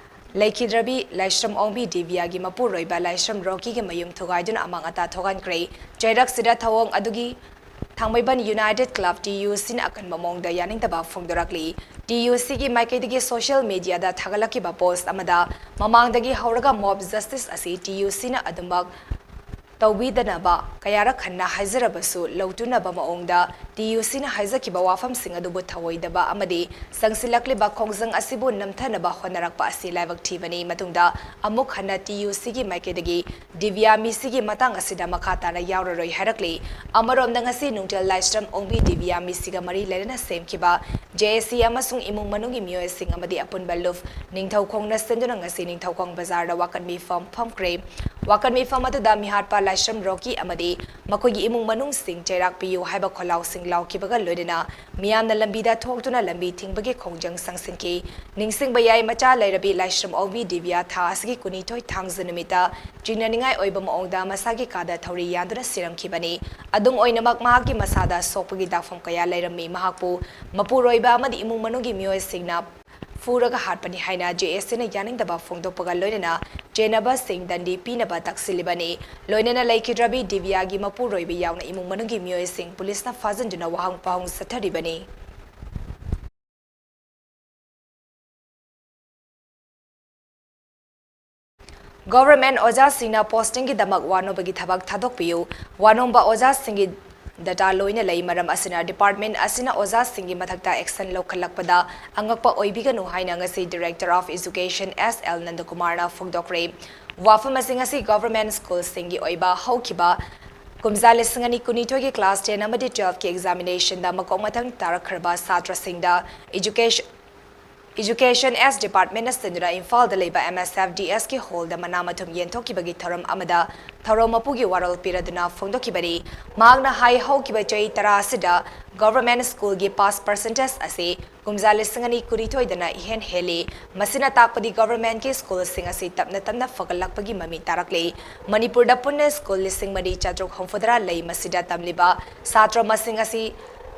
ꯂꯩꯈꯤꯗ꯭ꯔꯕꯤ ꯂꯥꯏꯁ꯭ꯔꯝ ꯑꯣꯡꯕꯤ ꯗꯤꯕꯤꯌꯥꯒꯤ ꯃꯄꯨꯔꯣꯏꯕ ꯂꯥꯏꯁ꯭ꯔꯝ ꯔꯣꯀꯤꯒꯤ ꯃꯌꯨꯝ ꯊꯨꯒꯥꯏꯗꯨꯅ ꯑꯃꯥꯡ ꯑꯇꯥ ꯊꯣꯛꯍꯟꯈ꯭ꯔꯦ꯫ ꯆꯩꯔꯛꯁꯤꯗ ꯊꯧꯑꯣꯡ ꯑꯗꯨꯒꯤ ꯊꯥꯡꯃꯩꯕꯟ ꯌꯨꯅꯥꯏꯇꯦꯗ ꯀ꯭ꯂꯕ, ꯇꯤ ꯌꯨ ꯁꯤꯅ ꯑꯀꯟꯕ ꯃꯑꯣꯡꯗ ꯌꯥꯅꯤꯡꯗꯕ ꯐꯣꯡꯗꯣꯔꯛꯂꯤ꯫ ꯇꯤ ꯌꯨ ꯁꯤꯒꯤ ꯃꯥꯏꯀꯩꯗꯒꯤ ꯁꯣꯁꯤꯌꯦꯜ ꯃꯤꯗꯤꯌꯥꯗ ꯊꯥꯒꯠꯂꯛꯈꯤꯕ ꯄꯣꯁ꯭ꯠ ꯑꯃꯗ, ꯃꯃꯥꯡꯗꯒꯤ ꯍꯧꯔꯒ ꯃꯣꯕ ꯖꯁꯇꯤꯁ ꯑꯁꯤ ꯇꯤ ꯌꯨ ꯁꯤꯅ ꯑꯗꯨꯃꯛ ꯇꯧꯕꯤꯗꯅꯕ ꯀꯌꯥꯔꯛ ꯍꯟꯅ ꯍꯥꯏꯖꯔꯕꯁꯨ, ꯂꯧꯇꯨꯅꯕ ꯃꯑꯣꯡꯗ ꯇꯤ ꯌꯨ ꯁꯤꯅ ꯍꯥꯏꯖꯈꯤꯕ ꯋꯥꯐꯝꯁꯤꯡ ꯑꯗꯨꯕꯨ ꯊꯧꯑꯣꯏꯗꯕ ꯑꯃꯗꯤ ꯆꯪꯁꯤꯜꯂꯛꯂꯤꯕ ꯈꯣꯡꯖꯪ ꯑꯁꯤꯕꯨ ꯅꯝꯊꯅꯕ ꯍꯣꯠꯅꯔꯛꯄ ꯑꯁꯤ ꯂꯥꯏꯕꯛ ꯊꯤꯕꯅꯤ꯫ ꯃꯇꯨꯡꯗ ꯑꯃꯨꯛ ꯍꯟꯅ ꯇꯤ ꯌꯨ ꯁꯤꯒꯤ ꯃꯥꯏꯀꯩꯗꯒꯤ ꯗꯤꯕꯤꯌꯥ ꯃꯤꯁꯤꯒꯤ ꯃꯇꯥꯡ ꯑꯁꯤꯗ ꯃꯈꯥ ꯇꯥꯅ ꯌꯥꯎꯔꯔꯣꯏ ꯍꯥꯏꯔꯛꯂꯤ꯫ ꯑꯃꯔꯣꯝꯗ, ꯉꯁꯤ ꯅꯨꯡꯊꯤꯜ ꯂꯥꯏꯁ꯭ꯔꯝ ꯑꯣꯡꯕꯤ ꯗꯤꯕꯤꯌꯥ ꯃꯤꯁꯤꯒ ꯃꯔꯤ ꯂꯩꯅꯅ ꯁꯦꯝꯈꯤꯕ ꯖꯦ ꯑꯦ ꯁꯤ ꯑꯃꯁꯨꯡ ꯏꯃꯨꯡ ꯃꯅꯨꯡꯒꯤ ꯃꯤꯑꯣꯏꯁꯤꯡ ꯑꯃꯗꯤ ꯑꯄꯨꯟꯕ ꯂꯨꯞ ꯅꯤꯡꯊꯧꯈꯣꯡꯅ ꯁꯤꯟꯗꯨꯅ ꯉꯁꯤ ꯅꯤꯡꯊꯧꯈꯣꯡ ꯕꯖꯥꯔꯗ ꯋꯥꯀꯠ ꯃꯤꯐꯝ ꯐꯝꯈ꯭ꯔꯦ꯫ ꯋꯥꯀꯠ ꯃꯤꯐꯝ ꯑꯗꯨꯗ ꯃꯤꯍꯥꯠꯄ ꯂꯥꯏꯁ꯭ꯔꯝ ꯔꯣꯀꯤ ꯑꯃꯗꯤ ꯃꯈꯣꯏꯒꯤ ꯏꯃꯨꯡ ꯃꯅꯨꯡꯁꯤꯡ ꯆꯩꯔꯥꯛ ꯄꯤꯌꯨ ꯍꯥꯏꯕ ꯈꯣꯜꯂꯥꯎꯁꯤꯡ ꯂꯥꯎꯈꯤꯕꯒ ꯂꯣꯏꯅꯅ ꯃꯤꯌꯥꯝꯅ ꯂꯝꯕꯤꯗ ꯊꯣꯛꯇꯨꯅ ꯂꯝꯕꯤ ꯊꯤꯡꯕꯒꯤ ꯈꯣꯡꯖꯪ ꯆꯪꯁꯤꯟꯈꯤ꯫ ꯅꯤꯡꯁꯤꯡꯕ ꯌꯥꯏ, ꯃꯆꯥ ꯂꯩꯔꯕꯤ ꯂꯥꯏꯁ꯭ꯔꯝ ꯑꯣꯡꯕꯤ ꯗꯤꯕꯤꯌꯥ ꯊꯥ ꯑꯁꯤꯒꯤ ꯀꯨꯟꯅꯤꯊꯣꯏ ꯊꯥꯡꯖ ꯅꯨꯃꯤꯠꯇ ꯆꯤꯡꯅꯅꯤꯡꯉꯥꯏ ꯑꯣꯏꯕ ꯃꯑꯣꯡꯗ ꯃꯁꯥꯒꯤ ꯀꯥꯗ ꯊꯧꯔꯤ ꯌꯥꯟꯗꯨꯅ ꯁꯤꯔꯝꯈꯤꯕꯅꯤ꯫ ꯑꯗꯨꯝ ꯑꯣꯏꯅꯃꯛ, ꯃꯍꯥꯛꯀꯤ ꯃꯁꯥꯗ ꯁꯣꯛꯄꯒꯤ ꯗꯥꯛꯐꯝ ꯀꯌꯥ ꯂꯩꯔꯝꯃꯤ꯫ ꯃꯍꯥꯛꯄꯨ ꯃꯄꯨꯔꯣꯏꯕ ꯑꯃꯗꯤ ꯏꯃꯨꯡ ꯃꯅꯨꯡꯒꯤ ꯃꯤꯑꯣꯏꯁꯤꯡꯅ ꯐꯨꯔꯒ ꯍꯥꯠꯄꯅꯤ ꯍꯥꯏꯅ ꯖꯦ ꯑꯦ ꯁꯤꯅ ꯌꯥꯅꯤꯡꯗꯕ ꯐꯣꯡꯗꯣꯛꯄꯒ ꯂꯣꯏꯅꯅ ꯆꯦꯟꯅꯕꯁꯤꯡ ꯗꯟꯗꯤ ꯄꯤꯅꯕ ꯇꯛꯁꯤꯜꯂꯤꯕꯅꯤ꯫ ꯂꯣꯏꯅꯅ ꯂꯩꯈꯤꯗ꯭ꯔꯕꯤ ꯗꯤꯕꯤꯌꯥꯒꯤ ꯃꯄꯨꯔꯣꯏꯕ ꯌꯥꯎꯅ ꯏꯃꯨꯡ ꯃꯅꯨꯡꯒꯤ ꯃꯤꯑꯣꯏꯁꯤꯡ ꯄꯨꯂꯤꯁꯅ ꯐꯥꯖꯤꯟꯗꯨꯅ ꯋꯥꯍꯪ ꯄꯥꯎꯍꯪ ꯆꯠꯊꯔꯤꯕꯅꯤ꯫ ꯒꯣꯚꯔꯟꯃꯦꯟꯠ ꯑꯣꯖꯥꯁꯤꯡꯅ ꯄꯣꯁ꯭ꯇꯤꯡꯒꯤꯗꯃꯛ ꯋꯥꯅꯣꯝꯕꯒꯤ ꯊꯕꯛ ꯊꯥꯗꯣꯛꯄꯤꯌꯨ꯫ ꯋꯥꯅꯣꯝꯕ ꯑꯣꯖꯥꯁꯤꯡꯒꯤ ꯗꯇꯥ ꯂꯣꯏꯅ ꯂꯩ꯫ ꯃꯔꯝ ꯑꯁꯤꯅ, ꯗꯤꯄꯥꯔꯠꯃꯦꯟꯠ ꯑꯁꯤꯅ ꯑꯣꯖꯥꯁꯤꯡꯒꯤ ꯃꯊꯛꯇ ꯑꯦꯛꯁꯟ ꯂꯧꯈꯠꯂꯛꯄꯗ ꯑꯉꯛꯄ ꯑꯣꯏꯕꯤꯒꯅꯨ ꯍꯥꯏꯅ ꯉꯁꯤ director of education S L ꯅꯟꯗꯀꯨꯃꯥꯔꯅ ꯐꯣꯡꯗꯣꯛꯈ꯭ꯔꯦ꯫ ꯋꯥꯐꯝ ꯑꯁꯤ ꯉꯁꯤ ꯒꯣꯚꯔꯟꯃꯦꯟꯠ ꯁ꯭ꯀꯨꯜꯁꯤꯡꯒꯤ ꯑꯣꯏꯕ ꯍꯧꯈꯤꯕ ꯀꯨꯝꯖꯥ ꯂꯤꯁꯤꯡ ꯑꯅꯤ ꯀꯨꯟꯅꯤꯊꯣꯏꯒꯤ ꯀ꯭ꯂꯥꯁ ꯇꯦꯟ ꯑꯃꯗꯤ ꯇꯨꯋꯦꯜꯐꯀꯤ ꯑꯦꯛꯖꯥꯃꯤꯅꯦꯁꯟꯗ ꯃꯀꯣꯛ ꯃꯊꯪ ꯇꯥꯔꯛꯈ꯭ꯔꯕ ꯁꯥꯇ꯭ꯔꯁꯤꯡꯗ ꯏꯖꯨꯀꯦꯁ-, ꯏꯖꯨꯀꯦꯁꯟ ꯑꯦꯁ ꯗꯤꯄꯥꯔꯠꯃꯦꯟꯠꯅ ꯁꯤꯟꯗꯨꯅ ꯏꯝꯐꯥꯜꯗ ꯂꯩꯕ ꯑꯦꯝ ꯑꯦꯁ ꯑꯦꯐ ꯗꯤ ꯑꯦꯁꯀꯤ ꯍꯣꯜꯗ ꯃꯅꯥ ꯃꯊꯨꯝ ꯌꯦꯟꯊꯣꯛꯈꯤꯕꯒꯤ ꯊꯧꯔꯝ ꯑꯃꯗ ꯊꯧꯔꯝ ꯃꯄꯨꯒꯤ ꯋꯥꯔꯣꯜ ꯄꯤꯔꯗꯨꯅ ꯐꯣꯡꯗꯣꯛꯈꯤꯕꯅꯤ꯫ ꯃꯍꯥꯛꯅ ꯍꯥꯏ, ꯍꯧꯈꯤꯕ ꯆꯍꯤ ꯇꯔꯥ ꯑꯁꯤꯗ ꯒꯣꯚꯔꯟꯃꯦꯟꯠ ꯁ꯭ꯀꯨꯜꯒꯤ ꯄꯥꯁ ꯄꯔꯁꯦꯟꯇꯦꯖ ꯑꯁꯤ ꯀꯨꯝꯖꯥ ꯂꯤꯁꯤꯡ ꯑꯅꯤ ꯀꯨꯟꯅꯤꯊꯣꯏꯗꯅ ꯏꯍꯦꯟ ꯍꯦꯜꯂꯤ꯫ ꯃꯁꯤꯅ ꯇꯥꯛꯄꯗꯤ ꯒꯣꯚꯔꯟꯃꯦꯟꯠꯀꯤ ꯁ꯭ꯀꯨꯜꯁꯤꯡ ꯑꯁꯤ ꯇꯞꯅ ꯇꯞꯅ ꯐꯒꯠꯂꯛꯄꯒꯤ ꯃꯃꯤ ꯇꯥꯔꯛꯂꯤ꯫ ꯃꯅꯤꯄꯨꯔꯗ ꯄꯨꯟꯅ ꯁ꯭ꯀꯨꯜ ꯂꯤꯁꯤꯡ ꯃꯔꯤ ꯆꯥꯇ꯭ꯔꯨꯛ ꯍꯨꯝꯐꯨꯇꯔꯥ ꯂꯩ꯫ ꯃꯁꯤꯗ ꯇꯝꯂꯤꯕ ꯁꯥꯇ꯭ꯔ ꯃꯁꯤꯡ ꯑꯁꯤ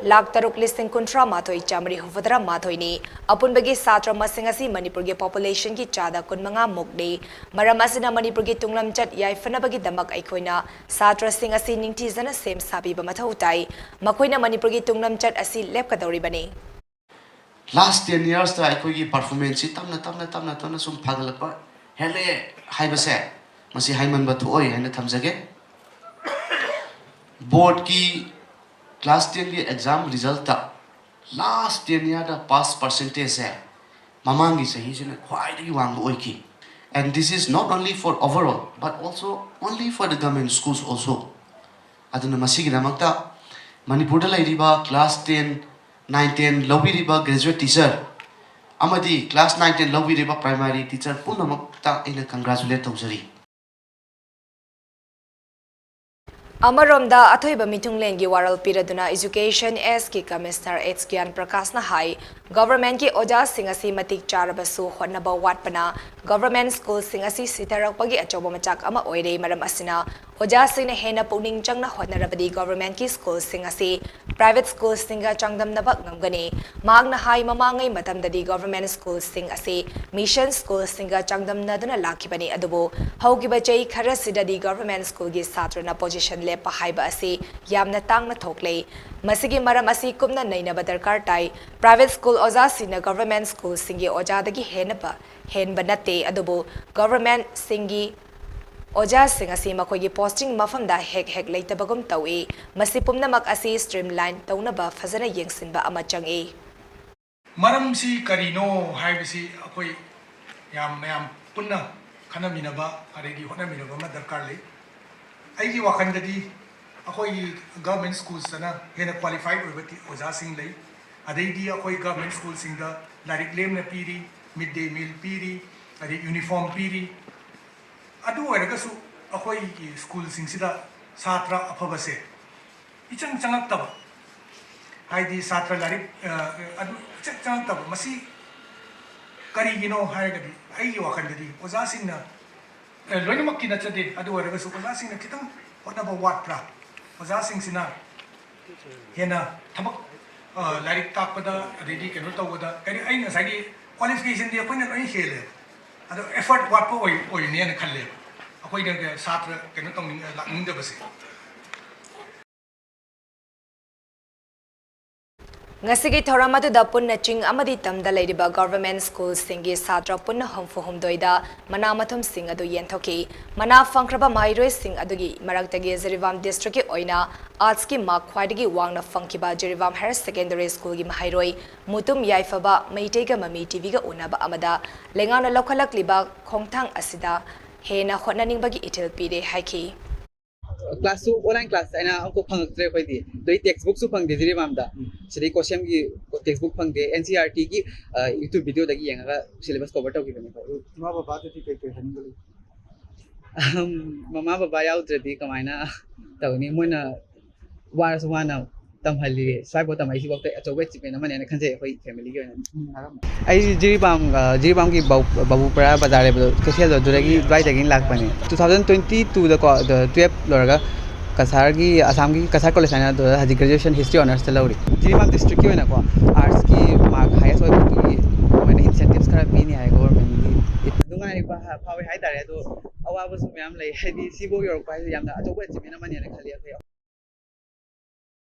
ꯂꯥꯈ ꯇꯔꯨꯛ ꯂꯤꯁꯤꯡ ꯀꯨꯟꯊ꯭ꯔꯥ ꯃꯥꯊꯣꯏ ꯆꯥꯃꯔꯤ ꯍꯨꯝꯐꯨꯇꯔꯥ ꯃꯥꯊꯣꯏꯅꯤ꯫ ꯑꯄꯨꯟꯕꯒꯤ ꯁꯥꯇ꯭ꯔ ꯃꯁꯤꯡ ꯑꯁꯤ ꯃꯅꯤꯄꯨꯔꯒꯤ populationꯒꯤ ꯆꯥꯗ ꯀꯨꯟꯃꯉꯥ ꯃꯨꯛꯅꯤ꯫ ꯃꯔꯝ ꯑꯁꯤꯅ ꯃꯅꯤꯄꯨꯔꯒꯤ ꯇꯨꯡꯂꯝꯆꯠ ꯌꯥꯏꯐꯅꯕꯒꯤꯗꯃꯛ ꯑꯩꯈꯣꯏꯅ ꯁꯥꯇ꯭ꯔꯁꯤꯡ ꯑꯁꯤ ꯅꯤꯡꯊꯤꯖꯅ ꯁꯦꯝ ꯁꯥꯕꯤꯕ ꯃꯊꯧ ꯇꯥꯏ꯫ ꯃꯈꯣꯏꯅ ꯃꯅꯤꯄꯨꯔꯒꯤ ꯇꯨꯡꯂꯝꯆꯠ ꯑꯁꯤ ꯂꯦꯞꯀꯗꯧꯔꯤꯕꯅꯤ꯫ Last ten yearsꯇ ꯑꯩꯈꯣꯏꯒꯤ performanceꯁꯤ ꯇꯞꯅ ꯇꯞꯅ ꯇꯞꯅ ꯇꯞꯅ ꯁꯨꯝ ꯐꯒꯠꯂꯛꯄ ꯍꯦꯜꯂꯛꯑꯦ ꯍꯥꯏꯕꯁꯦ ꯃꯁꯤ ꯍꯥꯏꯃꯟꯕ ꯊꯣꯛꯑꯣꯏ ꯍꯥꯏꯅ ꯊꯝꯖꯒꯦ꯫ Boardꯀꯤ class tenꯒꯤ exam resultꯇ last ten yearꯗ pass percentageꯁꯦ ꯃꯃꯥꯡꯒꯤ ꯆꯍꯤꯁꯤꯅ ꯈ꯭ꯋꯥꯏꯗꯒꯤ ꯋꯥꯡꯕ ꯑꯣꯏꯈꯤ꯫ And this is not only for overall but also only for the government schools also. ꯑꯗꯨꯅ ꯃꯁꯤꯒꯤꯗꯃꯛꯇ ꯃꯅꯤꯄꯨꯔꯗ ꯂꯩꯔꯤꯕ class ten, nine, ten ꯂꯧꯕꯤꯔꯤꯕ graduate teacher ꯑꯃꯗꯤ class nine, ten ꯂꯧꯕꯤꯔꯤꯕ primary teacher ꯄꯨꯝꯅꯃꯛꯇ ꯑꯩꯅ congratulate ꯇꯧꯖꯔꯤ꯫ ꯑꯃꯔꯣꯝꯗ ꯑꯊꯣꯏꯕ ꯃꯤꯊꯨꯡꯂꯦꯟꯒꯤ ꯋꯥꯔꯣꯜ ꯄꯤꯔꯗꯨꯅ Education Sꯀꯤ Commissioner H ꯒ꯭ꯌꯥꯟ ꯄ꯭ꯔꯀꯥꯁꯅ ꯍꯥꯏ, governmentꯀꯤ ꯑꯣꯖꯥꯁꯤꯡ ꯑꯁꯤ ꯃꯇꯤꯛ ꯆꯥꯔꯕꯁꯨ ꯍꯣꯠꯅꯕ ꯋꯥꯠꯄꯅ government schoolꯁꯤꯡ ꯑꯁꯤ ꯁꯤꯊꯔꯛꯄꯒꯤ ꯑꯆꯧꯕ ꯃꯆꯥꯛ ꯑꯃ ꯑꯣꯏꯔꯦ꯫ ꯃꯔꯝ ꯑꯁꯤꯅ ꯑꯣꯖꯥꯁꯤꯡꯅ ꯍꯦꯟꯅ ꯄꯨꯛꯅꯤꯡ ꯆꯪꯅ ꯍꯣꯠꯅꯔꯕꯗꯤ governmentꯀꯤ schoolꯁꯤꯡ ꯑꯁꯤ private schoolꯁꯤꯡꯒ ꯆꯥꯡꯗꯝꯅꯕ ꯉꯝꯒꯅꯤ꯫ ꯃꯍꯥꯛꯅ ꯍꯥꯏ, ꯃꯃꯥꯡꯉꯩ ꯃꯇꯝꯗꯗꯤ government schoolꯁꯤꯡ ꯑꯁꯤ mission schoolꯁꯤꯡꯒ ꯆꯥꯡꯗꯝꯅꯗꯨꯅ ꯂꯥꯛꯈꯤꯕꯅꯤ, ꯑꯗꯨꯕꯨ ꯍꯧꯈꯤꯕ ꯆꯍꯤ ꯈꯔꯁꯤꯗꯗꯤ government schoolꯒꯤ ꯁꯥꯇ꯭ꯔꯅ position ꯂꯦꯞꯄ ꯍꯥꯏꯕ ꯑꯁꯤ ꯌꯥꯝꯅ ꯇꯥꯡꯅ ꯊꯣꯛꯂꯦ꯫ ꯃꯁꯤꯒꯤ ꯃꯔꯝ ꯑꯁꯤ ꯀꯨꯞꯅ ꯅꯩꯅꯕ ꯗꯔꯀꯥꯔ ꯇꯥꯏ꯫ Private school ꯑꯣꯖꯥꯁꯤꯡꯅ government schoolꯁꯤꯡꯒꯤ ꯑꯣꯖꯥꯗꯒꯤ ꯍꯦꯟꯅꯕ, ꯍꯦꯟꯕ ꯅꯠꯇꯦ, ꯑꯗꯨꯕꯨ governmentꯁꯤꯡꯒꯤ ꯑꯣꯖꯥꯁꯤꯡ ꯑꯁꯤ ꯃꯈꯣꯏꯒꯤ posting ꯃꯐꯝꯗ ꯍꯦꯛ ꯍꯦꯛ ꯂꯩꯇꯕꯒꯨꯝ ꯇꯧꯏ꯫ ꯃꯁꯤ ꯄꯨꯝꯅꯃꯛ ꯑꯁꯤ streamline ꯇꯧꯅꯕ ꯐꯖꯅ ꯌꯦꯡꯁꯤꯟꯕ ꯑꯃ ꯆꯪꯏ꯫ ꯃꯔꯝꯁꯤ ꯀꯔꯤꯅꯣ ꯍꯥꯏꯕꯁꯤ ꯑꯩꯈꯣꯏ ꯌꯥꯝ, ꯃꯌꯥꯝ ꯄꯨꯟꯅ ꯈꯟꯅꯃꯤꯟꯅꯕ ꯑꯗꯩꯗꯤ ꯍꯣꯠꯅꯃꯤꯟꯅꯕ ꯑꯃ ꯗꯔꯀꯥꯔ ꯂꯩ꯫ ꯑꯩꯒꯤ ꯋꯥꯈꯜꯗꯗꯤ ꯑꯩꯈꯣꯏꯒꯤ government schoolsꯇꯅ ꯍꯦꯟꯅ qualified ꯑꯣꯏꯕ ꯇꯤ-, ꯑꯣꯖꯥꯁꯤꯡ ꯂꯩ꯫ ꯑꯗꯩꯗꯤ ꯑꯩꯈꯣꯏ government schoolꯁꯤꯡꯗ ꯂꯥꯏꯔꯤꯛ ꯂꯦꯝꯅ ꯄꯤꯔꯤ, mid day meal ꯄꯤꯔꯤ, ꯑꯗꯩ uniform ꯄꯤꯔꯤ꯫ ꯑꯗꯨ ꯑꯣꯏꯔꯒꯁꯨ ꯑꯩꯈꯣꯏꯒꯤ schoolꯁꯤꯡꯁꯤꯗ ꯁꯥꯇ꯭ꯔ ꯑꯐꯕꯁꯦ ꯏꯆꯪ ꯆꯪꯉꯛꯇꯕ, ꯍꯥꯏꯗꯤ ꯁꯥꯇ꯭ꯔ ꯂꯥꯏꯔꯤꯛ, ꯑ, ꯑꯗꯨ ꯏꯆꯪ ꯆꯪꯉꯛꯇꯕ, ꯃꯁꯤ ꯀꯔꯤꯒꯤꯅꯣ ꯍꯥꯏꯔꯒꯗꯤ ꯑꯩꯒꯤ ꯋꯥꯈꯜꯗꯗꯤ ꯑꯣꯖꯥꯁꯤꯡꯅ, ꯑ, ꯂꯣꯏꯅꯃꯛꯀꯤ ꯅꯠꯆꯗꯦ, ꯑꯗꯨ ꯑꯣꯏꯔꯒꯁꯨ ꯑꯣꯖꯥꯁꯤꯡꯅ ꯈꯤꯇꯪ ꯍꯣꯠꯅꯕ ꯋꯥꯠꯄ꯭ꯔꯥ? ꯑꯣꯖꯥꯁꯤꯡꯁꯤꯅ ꯍꯦꯟꯅ ꯊꯕꯛ, ꯑ, ꯂꯥꯏꯔꯤꯛ ꯇꯥꯛꯄꯗ, ꯑꯗꯩꯗꯤ ꯀꯩꯅꯣ ꯇꯧꯕꯗ, ꯀꯔꯤ, ꯑꯩ ꯉꯁꯥꯏꯒꯤ qualificationꯗꯤ ꯑꯩꯈꯣꯏꯅ ꯂꯣꯏ ꯍꯦꯜꯂꯦꯕ꯫ ꯑꯗꯣ effort ꯋꯥꯠꯄ ꯑꯣꯏ-, ꯑꯣꯏꯔꯤꯅꯦꯅ ꯈꯜꯂꯦꯕ꯫ ꯑꯩꯈꯣꯏꯅ ꯁꯥꯇ꯭ꯔ ꯀꯩꯅꯣ ꯇꯧꯅꯤꯡ-, ꯂꯥꯛꯅꯤꯡꯗꯕꯁꯦ꯫ ꯉꯁꯤꯒꯤ ꯊꯧꯔꯝ ꯑꯗꯨꯗ ꯄꯨꯟꯅ ꯆꯤꯡ ꯑꯃꯗꯤ ꯇꯝꯗ ꯂꯩꯔꯤꯕ government schoolꯁꯤꯡꯒꯤ ꯁꯥꯇ꯭ꯔ ꯄꯨꯟꯅ ꯍꯨꯝꯐꯨ ꯍꯨꯝꯗꯣꯏꯗ ꯃꯅꯥ ꯃꯊꯨꯝꯁꯤꯡ ꯑꯗꯨ ꯌꯦꯟꯊꯣꯛꯈꯤ꯫ ꯃꯅꯥ ꯐꯪꯈ꯭ꯔꯕ ꯃꯍꯩꯔꯣꯏꯁꯤꯡ ꯑꯗꯨꯒꯤ ꯃꯔꯛꯇꯒꯤ ꯖꯤꯔꯤꯕꯥꯝ districtꯀꯤ ꯑꯣꯏꯅ artsꯀꯤ mark ꯈ꯭ꯋꯥꯏꯗꯒꯤ ꯋꯥꯡꯅ ꯐꯪꯈꯤꯕ ꯖꯤꯔꯤꯕꯥꯝ Higher Secondary Schoolꯒꯤ ꯃꯍꯩꯔꯣꯏ ꯃꯨꯇꯨꯝ ꯌꯥꯏꯐꯕ ꯃꯩꯇꯩꯒ ꯃꯃꯤ TVꯒ ꯎꯅꯕ ꯑꯃꯗ ꯂꯩꯉꯥꯛꯅ ꯂꯧꯈꯠꯂꯛꯂꯤꯕ ꯈꯣꯡꯊꯥꯡ ꯑꯁꯤꯗ ꯍꯦꯟꯅ ꯍꯣꯠꯅꯅꯤꯡꯕꯒꯤ ꯏꯊꯤꯜ ꯄꯤꯔꯦ ꯍꯥꯏꯈꯤ꯫ Classꯁꯨ online class ꯍꯥꯏꯅ ꯑꯃꯐꯥꯎ ꯐꯪꯉꯛꯇ꯭ꯔꯦ ꯑꯩꯈꯣꯏꯗꯤ꯫ ꯑꯗꯩ textbookꯁꯨ ꯐꯪꯗꯦ ꯖꯤꯔꯤꯕꯥꯝꯗ꯫ ꯁꯤꯗꯩ COSEMꯒꯤ textbook ꯐꯪꯗꯦ, NCERTꯒꯤ YouTube videoꯗꯒꯤ ꯌꯦꯡꯉꯒ syllabus cover ꯇꯧꯈꯤꯕꯅꯤ ꯑꯩꯈꯣꯏ꯫ ꯏꯃꯥ ꯕꯕꯥꯗꯗꯤ ꯀꯩ ꯀꯩ ꯍꯥꯏꯅꯤꯡꯕ ꯂꯩ? ꯃꯃꯥ ꯕꯕꯥ ꯌꯥꯎꯗ꯭ꯔꯗꯤ ꯀꯃꯥꯏꯅ ꯇꯧꯅꯤ? ꯃꯣꯏꯅ ꯋꯥꯔꯁꯨ ꯋꯥꯅ ꯇꯝꯍꯜꯂꯤ꯫ ꯁ꯭ꯋꯥꯏꯐꯥꯎ ꯇꯝꯃꯛꯏꯁꯤꯐꯥꯎꯗ ꯑꯆꯧꯕ achievement ꯑꯃꯅꯦꯅ ꯈꯟꯖꯩ ꯑꯩꯈꯣꯏ familyꯒꯤ ꯑꯣꯏꯅ꯫ ꯎꯝ, ꯍꯥꯏꯔꯝꯃꯣ꯫ ꯑꯩ ꯖꯤꯔꯤꯕꯥꯝ, ꯑ, ꯖꯤꯔꯤꯕꯥꯝꯒꯤ ꯕꯥꯕꯨ-, ꯕꯥꯕꯨꯄꯨꯔꯥ ꯕꯖꯥꯔ ꯂꯩꯕꯗꯣ, ꯀꯩꯊꯦꯜꯗꯣ, ꯑꯗꯨꯗꯒꯤ, ꯑꯗꯨꯋꯥꯏꯗꯒꯤ ꯂꯥꯛꯄꯅꯦ꯫ Two thousand twenty twoꯗꯀꯣ, ꯑꯗꯣ twelve ꯂꯣꯏꯔꯒ ꯀꯁꯥꯔꯒꯤ, ꯑꯁꯥꯝꯒꯤ ꯀꯁꯥꯔ college ꯍꯥꯏꯅ, ꯑꯗꯨꯗ ꯍꯧꯖꯤꯛ graduation history honoursꯇ ꯂꯧꯔꯤ꯫ ꯖꯤꯔꯤꯕꯥꯝ districtꯀꯤ ꯑꯣꯏꯅꯀꯣ, artsꯀꯤ mark highest ꯑꯣꯏꯕꯗꯨꯒꯤ ꯃꯣꯏꯅ incentives ꯈꯔ ꯄꯤꯅꯤ ꯍꯥꯏ governmentꯒꯤ꯫ ꯅꯨꯡꯉꯥꯏꯕ ꯐꯥꯎꯋꯦ ꯍꯥꯏꯇꯥꯔꯦ, ꯑꯗꯣ ꯑꯋꯥꯕꯁꯨ ꯃꯌꯥꯝ ꯂꯩ꯫ ꯍꯥꯏꯗꯤ ꯁꯤꯐꯥꯎ ꯌꯧꯔꯛꯄ ꯍꯥꯏꯁꯦ ꯌꯥꯝꯅ ꯑꯆꯧꯕ achievement ꯑꯃꯅꯦꯅ ꯈꯜꯂꯤ ꯑꯩꯈꯣꯏ꯫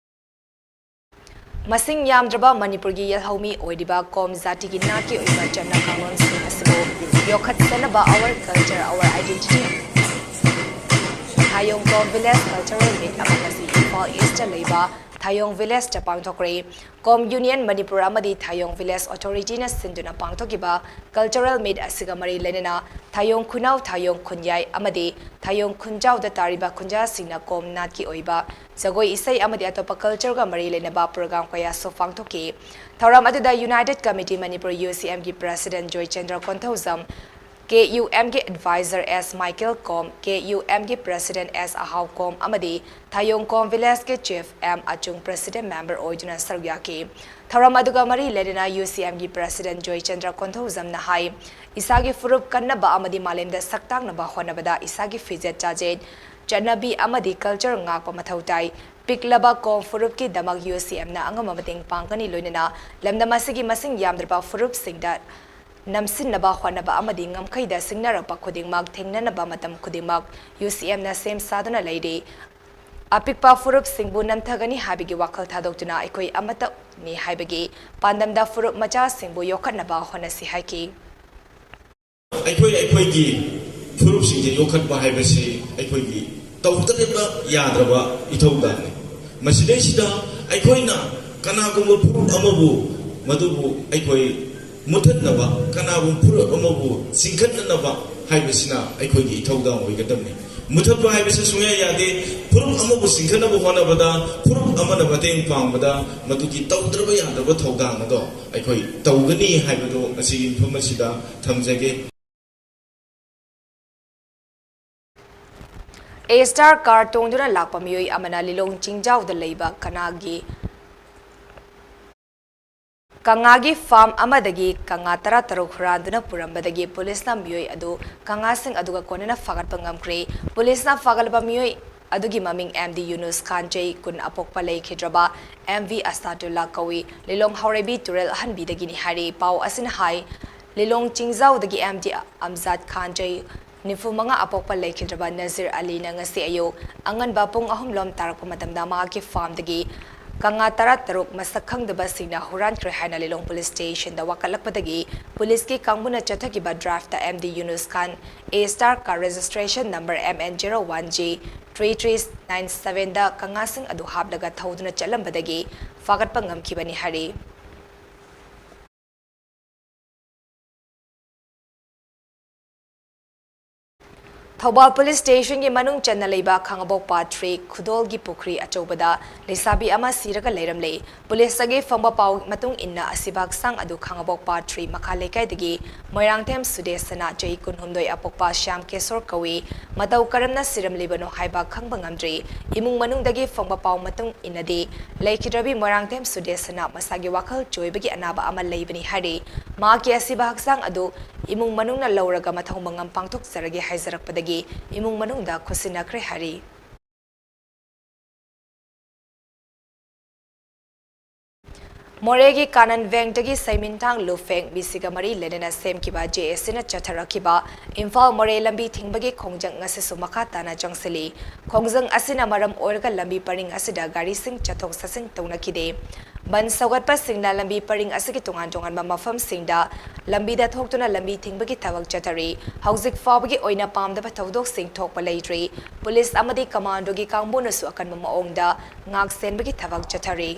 ꯃꯁꯤꯡ ꯌꯥꯝꯗ꯭ꯔꯕ ꯃꯅꯤꯄꯨꯔꯒꯤ ꯌꯦꯜꯍꯧꯃꯤ ꯑꯣꯏꯔꯤꯕ ꯀꯣꯝ ꯖꯥꯇꯤꯒꯤ ꯅꯥꯠꯀꯤ ꯑꯣꯏꯕ ꯆꯠꯅ ꯀꯥꯡꯂꯣꯟꯁꯤꯡ ꯑꯁꯤꯕꯨ ꯌꯣꯛꯈꯠꯆꯅꯕ Our Culture, Our Identity ꯊꯥꯌꯣꯡ Kom Village Cultural Meet ꯑꯃ ꯉꯁꯤ ꯏꯝꯐꯥꯜ Eastꯇ ꯂꯩꯕ ꯊꯥꯌꯣꯡ Villageꯇ ꯄꯥꯡꯊꯣꯛꯈ꯭ꯔꯦ꯫ ꯀꯣꯝ Union ꯃꯅꯤꯄꯨꯔ ꯑꯃꯗꯤ ꯊꯥꯌꯣꯡ Village Authorityꯅ ꯁꯤꯟꯗꯨꯅ ꯄꯥꯡꯊꯣꯛꯈꯤꯕ Cultural Meet ꯑꯁꯤꯒ ꯃꯔꯤ ꯂꯩꯅꯅ ꯊꯥꯌꯣꯡ ꯈꯨꯅꯧ, ꯊꯥꯌꯣꯡ ꯈꯨꯟꯌꯥꯏ ꯑꯃꯗꯤ ꯊꯥꯌꯣꯡ ꯈꯨꯟꯖꯥꯎꯗ ꯇꯥꯔꯤꯕ ꯈꯨꯟꯖꯥꯁꯤꯡꯅ ꯀꯣꯝ ꯅꯥꯠꯀꯤ ꯑꯣꯏꯕ ꯖꯒꯣꯏ ꯏꯁꯩ ꯑꯃꯗꯤ ꯑꯇꯣꯞꯄ cultureꯒ ꯃꯔꯤ ꯂꯩꯅꯕ program ꯀꯌꯥꯁꯨ ꯄꯥꯡꯊꯣꯛꯈꯤ꯫ ꯊꯧꯔꯝ ꯑꯗꯨꯗ United Committee ꯃꯅꯤꯄꯨꯔ, UCMꯒꯤ President ꯖꯣꯏꯆꯟꯗ꯭ꯔ ꯀꯣꯟꯊꯧꯖꯝ, KUMꯒꯤ Advisor S ꯃꯥꯏꯀꯦꯜ ꯀꯣꯝ, KUMꯒꯤ President S ꯑꯍꯥꯎ ꯀꯣꯝ ꯑꯃꯗꯤ ꯊꯥꯌꯣꯡ ꯀꯣꯝ Villageꯀꯤ Chief M ꯑꯆꯨꯡ President Member ꯑꯣꯏꯗꯨꯅ ꯁꯔꯨꯛ ꯌꯥꯈꯤ꯫ ꯊꯧꯔꯝ ꯑꯗꯨꯒ ꯃꯔꯤ ꯂꯩꯅꯅ UCMꯒꯤ President ꯖꯣꯏꯆꯟꯗ꯭ꯔ ꯀꯣꯟꯊꯧꯖꯝꯅ ꯍꯥꯏ, ꯏꯁꯥꯒꯤ ꯐꯨꯔꯨꯞ ꯀꯟꯅꯕ ꯑꯃꯗꯤ ꯃꯥꯂꯦꯝꯗ ꯁꯛ ꯇꯥꯛꯅꯕ ꯍꯣꯠꯅꯕꯗ ꯏꯁꯥꯒꯤ ꯐꯤꯖꯦꯠ ꯆꯥꯖꯦꯠ, ꯆꯠꯅꯕꯤ ꯑꯃꯗꯤ culture ꯉꯥꯛꯄ ꯃꯊꯧ ꯇꯥꯏ꯫ ꯄꯤꯛꯂꯕ ꯀꯣꯝ ꯐꯨꯔꯨꯞꯀꯤꯗꯃꯛ UCMꯅ ꯑꯉꯝꯕ ꯃꯇꯦꯡ ꯄꯥꯡꯒꯅꯤ, ꯂꯣꯏꯅꯅ ꯂꯝꯗꯝ ꯑꯁꯤꯒꯤ ꯃꯁꯤꯡ ꯌꯥꯝꯗ꯭ꯔꯕ ꯐꯨꯔꯨꯞꯁꯤꯡꯗ ꯅꯝꯁꯤꯟꯅꯕ ꯍꯣꯠꯅꯕ ꯑꯃꯗꯤ ꯉꯝꯈꯩꯗ ꯁꯤꯡꯅꯔꯛꯄ ꯈꯨꯗꯤꯡꯃꯛ ꯊꯦꯡꯅꯅꯕ ꯃꯇꯝ ꯈꯨꯗꯤꯡꯃꯛ UCMꯅ ꯁꯦꯝ ꯁꯥꯗꯨꯅ ꯂꯩꯔꯤ꯫ ꯑꯄꯤꯛꯄ ꯐꯨꯔꯨꯞꯁꯤꯡꯕꯨ ꯅꯝꯊꯒꯅꯤ ꯍꯥꯏꯕꯒꯤ ꯋꯥꯈꯜ ꯊꯥꯗꯣꯛꯇꯨꯅ ꯑꯩꯈꯣꯏ ꯑꯃꯠꯇꯅꯤ ꯍꯥꯏꯕꯒꯤ ꯄꯥꯟꯗꯝꯗ ꯐꯨꯔꯨꯞ ꯃꯆꯥꯁꯤꯡꯕꯨ ꯌꯣꯛꯈꯠꯅꯕ ꯍꯣꯠꯅꯁꯤ ꯍꯥꯏꯈꯤ꯫ ꯑꯩꯈꯣꯏ ꯑꯩꯈꯣꯏꯒꯤ ꯐꯨꯔꯨꯞꯁꯤꯡꯁꯦ ꯌꯣꯛꯈꯠꯄ ꯍꯥꯏꯕꯁꯤ ꯑꯩꯈꯣꯏꯒꯤ ꯇꯧꯗ꯭ꯔꯕ ꯌꯥꯗ꯭ꯔꯕ ꯏꯊꯧꯗꯥꯡꯅꯤ꯫ ꯃꯁꯤꯗꯩꯁꯤꯗ ꯑꯩꯈꯣꯏꯅ ꯀꯅꯥꯒꯨꯝꯕ ꯐꯨꯔꯨꯞ ꯑꯃꯕꯨ, ꯃꯗꯨꯕꯨ ꯑꯩꯈꯣꯏ ꯃꯨꯊꯠꯅꯕ, ꯀꯅꯥꯒꯨꯝꯕ ꯐꯨꯔꯨꯞ ꯑꯃꯕꯨ ꯆꯤꯡꯈꯠꯅꯅꯕ ꯍꯥꯏꯕꯁꯤꯅ ꯑꯩꯈꯣꯏꯒꯤ ꯏꯊꯧꯗꯥꯡ ꯑꯣꯏꯒꯗꯕꯅꯤ꯫ ꯃꯨꯊꯠꯄ ꯍꯥꯏꯕꯁꯤ ꯁꯨꯡꯌꯥ ꯌꯥꯗꯦ꯫ ꯐꯨꯔꯨꯞ ꯑꯃꯕꯨ ꯆꯤꯡꯈꯠꯅꯕ ꯍꯣꯠꯅꯕꯗ, ꯐꯨꯔꯨꯞ ꯑꯃꯅ ꯃꯇꯦꯡ ꯄꯥꯡꯕꯗ, ꯃꯗꯨꯒꯤ ꯇꯧꯗ꯭ꯔꯕ ꯌꯥꯗ꯭ꯔꯕ ꯊꯧꯗꯥꯡ ꯑꯗꯣ ꯑꯩꯈꯣꯏ ꯇꯧꯒꯅꯤ ꯍꯥꯏꯕꯗꯨ ꯉꯁꯤꯒꯤ ꯃꯐꯝ ꯑꯁꯤꯗ ꯊꯝꯖꯒꯦ꯫ A star car ꯇꯣꯡꯗꯨꯅ ꯂꯥꯛꯄ ꯃꯤꯑꯣꯏ ꯑꯃꯅ ꯂꯤꯂꯣꯡ ꯆꯤꯡꯖꯥꯎꯗ ꯂꯩꯕ ꯀꯅꯥꯒꯤ, ꯀꯪꯉꯥꯒꯤ farm ꯑꯃꯗꯒꯤ ꯀꯪꯉꯥ ꯇꯔꯥꯇꯔꯨꯛ ꯍꯨꯔꯥꯟꯗꯨꯅ ꯄꯨꯔꯝꯕꯗꯒꯤ ꯄꯨꯂꯤꯁꯅ ꯃꯤꯑꯣꯏ ꯑꯗꯨ, ꯀꯪꯉꯥꯁꯤꯡ ꯑꯗꯨꯒ ꯀꯣꯟꯅꯅ ꯐꯥꯒꯠꯄ ꯉꯝꯈ꯭ꯔꯦ꯫ ꯄꯨꯂꯤꯁꯅ ꯐꯥꯒꯠꯂꯕ ꯃꯤꯑꯣꯏ ꯑꯗꯨꯒꯤ ꯃꯃꯤꯡ M D ꯌꯨꯅꯨꯁ ꯈꯥꯟ, ꯆꯍꯤ ꯀꯨꯟ ꯑꯄꯣꯛꯄ, ꯂꯩꯈꯤꯗ꯭ꯔꯕ M V ꯑꯁꯇꯥꯇꯨꯜꯂꯥ ꯀꯧꯏ꯫ ꯂꯤꯂꯣꯡ ꯍꯥꯎꯔꯩꯕꯤ ꯇꯨꯔꯦꯜ ꯑꯍꯟꯕꯤꯗꯒꯤꯅꯤ ꯍꯥꯏꯔꯤ꯫ ꯄꯥꯎ ꯑꯁꯤꯅ ꯍꯥꯏ, ꯂꯤꯂꯣꯡ ꯆꯤꯡꯖꯥꯎꯗꯒꯤ M D ꯑꯝꯖꯥꯗ ꯈꯥꯟ, ꯆꯍꯤ ꯅꯤꯐꯨ ꯃꯉꯥ ꯑꯄꯣꯛꯄ, ꯂꯩꯈꯤꯗ꯭ꯔꯕ ꯅꯖꯤꯔ ꯑꯂꯤꯅ ꯉꯁꯤ ꯑꯌꯨꯛ ꯑꯉꯟꯕ ꯄꯨꯡ ꯑꯍꯨꯝ ꯂꯣꯝ ꯇꯥꯔꯛꯄ ꯃꯇꯝꯗ ꯃꯍꯥꯛꯀꯤ farmꯗꯒꯤ ꯀꯪꯉꯥ ꯇꯔꯥꯇꯔꯨꯛ ꯃꯁꯛ ꯈꯪꯗꯕꯁꯤꯡꯅ ꯍꯨꯔꯥꯟꯈ꯭ꯔꯦ ꯍꯥꯏꯅ ꯂꯤꯂꯣꯡ police stationꯗ ꯋꯥꯀꯠꯂꯛꯄꯗꯒꯤ ꯄꯨꯂꯤꯁꯀꯤ ꯀꯥꯡꯕꯨꯅ ꯆꯠꯊꯈꯤꯕ driveꯇ M D ꯌꯨꯅꯨꯁ Khan, A star car registration number M N zero one G three three nine sevenꯗ ꯀꯪꯉꯥꯁꯤꯡ ꯑꯗꯨ ꯍꯥꯞꯂꯒ ꯊꯧꯗꯨꯅ ꯆꯠꯂꯝꯕꯗꯒꯤ ꯐꯥꯒꯠꯄ ꯉꯝꯈꯤꯕꯅꯤ ꯍꯥꯏꯔꯤ꯫ ꯊꯧꯕꯥꯜ police stationꯒꯤ ꯃꯅꯨꯡ ꯆꯟꯅ ꯂꯩꯕ ꯈꯥꯉꯕꯣꯛ part three ꯈꯨꯗꯣꯜꯒꯤ ꯄꯨꯈ꯭ꯔꯤ ꯑꯆꯧꯕꯗ ꯂꯩꯁꯥꯕꯤ ꯑꯃ ꯁꯤꯔꯒ ꯂꯩꯔꯝꯂꯦ꯫ ꯄꯨꯂꯤꯁꯇꯒꯤ ꯐꯪꯕ ꯄꯥꯎ ꯃꯇꯨꯡ ꯏꯟꯅ, ꯑꯁꯤꯕ ꯍꯛꯆꯥꯡ ꯑꯗꯨ ꯈꯥꯉꯕꯣꯛ part three ꯃꯈꯥ ꯂꯩꯀꯥꯏꯗꯒꯤ ꯃꯣꯏꯔꯥꯡꯊꯦꯝ ꯁꯨꯗꯦꯁꯅ, ꯆꯍꯤ ꯀꯨꯟꯍꯨꯝꯗꯣꯏ ꯑꯄꯣꯛꯄ ꯁ꯭ꯌꯥꯝ ꯀꯦꯁꯣꯔ ꯀꯧꯏ꯫ ꯃꯇꯧ ꯀꯔꯝꯅ ꯁꯤꯔꯝꯂꯤꯕꯅꯣ ꯍꯥꯏꯕ ꯈꯪꯕ ꯉꯝꯗ꯭ꯔꯤ꯫ ꯏꯃꯨꯡ ꯃꯅꯨꯡꯗꯒꯤ ꯐꯪꯕ ꯄꯥꯎ ꯃꯇꯨꯡ ꯏꯟꯅꯗꯤ, ꯂꯩꯈꯤꯗ꯭ꯔꯕꯤ ꯃꯣꯏꯔꯥꯡꯊꯦꯝ ꯁꯨꯗꯦꯁꯅ ꯃꯁꯥꯒꯤ ꯋꯥꯈꯜ ꯆꯣꯏꯕꯒꯤ ꯑꯅꯥꯕ ꯑꯃ ꯂꯩꯕꯅꯤ ꯍꯥꯏꯔꯤ꯫ ꯃꯍꯥꯛꯀꯤ ꯑꯁꯤꯕ ꯍꯛꯆꯥꯡ ꯑꯗꯨ ꯏꯃꯨꯡ ꯃꯅꯨꯡꯅ ꯂꯧꯔꯒ ꯃꯊꯧ ꯃꯉꯝ ꯄꯥꯡꯊꯣꯛꯆꯔꯒꯦ ꯍꯥꯏꯖꯔꯛꯄꯗꯒꯤ ꯏꯃꯨꯡ ꯃꯅꯨꯡꯗ ꯈꯨꯠꯁꯤꯟꯅꯈ꯭ꯔꯦ ꯍꯥꯏꯔꯤ꯫ ꯃꯣꯔꯦꯒꯤ ꯀꯥꯅꯟ ꯕꯦꯡꯛꯇꯒꯤ ꯁꯩꯃꯤꯟꯊꯥꯡ ꯂꯨꯐꯦꯡ ꯃꯤꯁꯤꯒ ꯃꯔꯤ ꯂꯩꯅꯅ ꯁꯦꯝꯈꯤꯕ ꯖꯦ ꯑꯦ ꯁꯤꯅ ꯆꯠꯊꯔꯛꯈꯤꯕ ꯏꯝꯐꯥꯜ ꯃꯣꯔꯦ ꯂꯝꯕꯤ ꯊꯤꯡꯕꯒꯤ ꯈꯣꯡꯖꯪ ꯉꯁꯤꯁꯨ ꯃꯈꯥ ꯇꯥꯅ ꯆꯪꯁꯤꯜꯂꯤ꯫ ꯈꯣꯡꯖꯪ ꯑꯁꯤꯅ ꯃꯔꯝ ꯑꯣꯏꯔꯒ ꯂꯝꯕꯤ ꯄꯔꯤꯡ ꯑꯁꯤꯗ ꯒꯥꯔꯤꯁꯤꯡ ꯆꯠꯊꯣꯛ ꯆꯠꯁꯤꯟ ꯇꯧꯅꯈꯤꯗꯦ꯫ ꯕꯟ ꯁꯧꯒꯠꯄꯁꯤꯡꯅ ꯂꯝꯕꯤ ꯄꯔꯤꯡ ꯑꯁꯤꯒꯤ ꯇꯣꯉꯥꯟ ꯇꯣꯉꯥꯟꯕ ꯃꯐꯝꯁꯤꯡꯗ ꯂꯝꯕꯤꯗ ꯊꯣꯛꯇꯨꯅ ꯂꯝꯕꯤ ꯊꯤꯡꯕꯒꯤ ꯊꯕꯛ ꯆꯠꯊꯔꯤ꯫ ꯍꯧꯖꯤꯛ ꯐꯥꯎꯕꯒꯤ ꯑꯣꯏꯅ ꯄꯥꯝꯗꯕ ꯊꯧꯗꯣꯛꯁꯤꯡ ꯊꯣꯛꯄ ꯂꯩꯇ꯭ꯔꯤ꯫ ꯄꯨꯂꯤꯁ ꯑꯃꯗꯤ ꯀꯃꯥꯟꯗꯣꯒꯤ ꯀꯥꯡꯕꯨꯅꯁꯨ ꯑꯀꯟꯕ ꯃꯑꯣꯡꯗ ꯉꯥꯛ ꯁꯦꯟꯕꯒꯤ ꯊꯕꯛ ꯆꯠꯊꯔꯤ꯫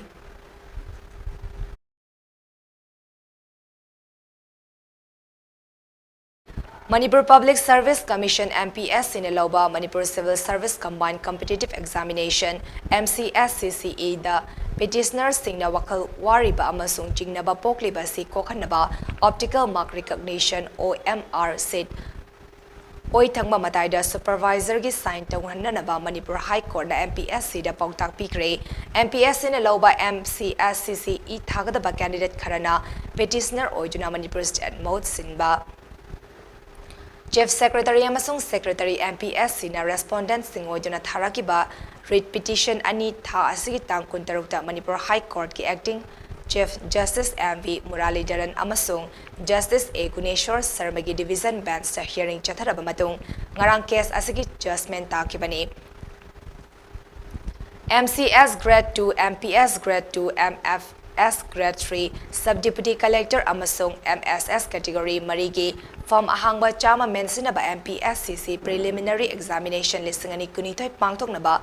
Manipur public service commission, M P S C ꯅ ꯂꯧꯕ Manipur civil service combined competitive examination, M C S C C E ꯗ ꯄꯤꯇꯤꯁꯅꯔꯁꯤꯡꯅ ꯋꯥꯈꯜ ꯋꯥꯔꯤꯕ ꯑꯃꯁꯨꯡ ꯆꯤꯡꯅꯕ ꯄꯣꯛꯂꯤꯕ ꯑꯁꯤ ꯀꯣꯛꯍꯟꯅꯕ optical mark recognition, O M R sheet ꯑꯣꯏ ꯊꯪꯕ ꯃꯇꯥꯏꯗ ꯁꯨꯄꯔꯚꯥꯏꯖꯔꯒꯤ ꯁꯥꯏꯟ ꯇꯧꯍꯟꯅꯅꯕ ꯃꯅꯤꯄꯨꯔ ꯍꯥꯏ ꯀꯣꯔꯠꯅ M P S C ꯗ ꯄꯥꯎꯇꯥꯛ ꯄꯤꯈ꯭ꯔꯦ꯫ M P S C ꯅ ꯂꯧꯕ M C S C C E ꯊꯥꯒꯗꯕ ꯀꯦꯟꯗꯤꯗꯦꯠ ꯈꯔꯅ ꯄꯤꯇꯤꯁꯅꯔ ꯑꯣꯏꯗꯨꯅ ꯃꯅꯤꯄꯨꯔ ꯁ꯭ꯇꯦꯠ ꯃꯍꯨꯠ ꯁꯤꯟꯕ ꯆꯤꯐ ꯁꯦꯀ꯭ꯔꯦꯇꯔꯤ ꯑꯃꯁꯨꯡ secretary, M P S C ꯅ ꯔꯦꯁꯄꯣꯟꯗꯦꯟꯠꯁꯤꯡ ꯑꯣꯏꯗꯨꯅ ꯊꯥꯔꯛꯈꯤꯕ ꯔꯤꯠ ꯄꯤꯇꯤꯁꯟ ꯑꯅꯤ ꯊꯥ ꯑꯁꯤꯒꯤ ꯇꯥꯡ ꯀꯨꯟꯇꯔꯨꯛꯇ ꯃꯅꯤꯄꯨꯔ ꯍꯥꯏ ꯀꯣꯔꯠꯀꯤ acting chief justice M V Muralidharan ꯑꯃꯁꯨꯡ ꯖꯁꯇꯤꯁ A ꯒꯨꯅꯦꯁ꯭ꯋꯔ ꯁꯔꯃꯒꯤ ꯗꯤꯚꯤꯖꯟ ꯕꯦꯟꯆꯇ ꯍꯤꯌꯔꯤꯡ ꯆꯠꯊꯔꯕ ꯃꯇꯨꯡ ꯉꯔꯥꯡ ꯀꯦꯁ ꯑꯁꯤꯒꯤ ꯖꯖꯃꯦꯟꯠ ꯇꯥꯈꯤꯕꯅꯤ꯫ M C S Grade two, M P S Grade two, M F S Grade three, Sub Deputy Collector ꯑꯃꯁꯨꯡ M S S category ꯃꯔꯤꯒꯤ ꯐꯝ ꯑꯍꯥꯡꯕ ꯆꯥꯝꯃ ꯃꯦꯟꯁꯤꯟꯅꯕ M P S C C preliminary examination ꯂꯤꯁꯤꯡ ꯑꯅꯤ ꯀꯨꯟꯅꯤꯊꯣꯏ ꯄꯥꯡꯊꯣꯛꯅꯕ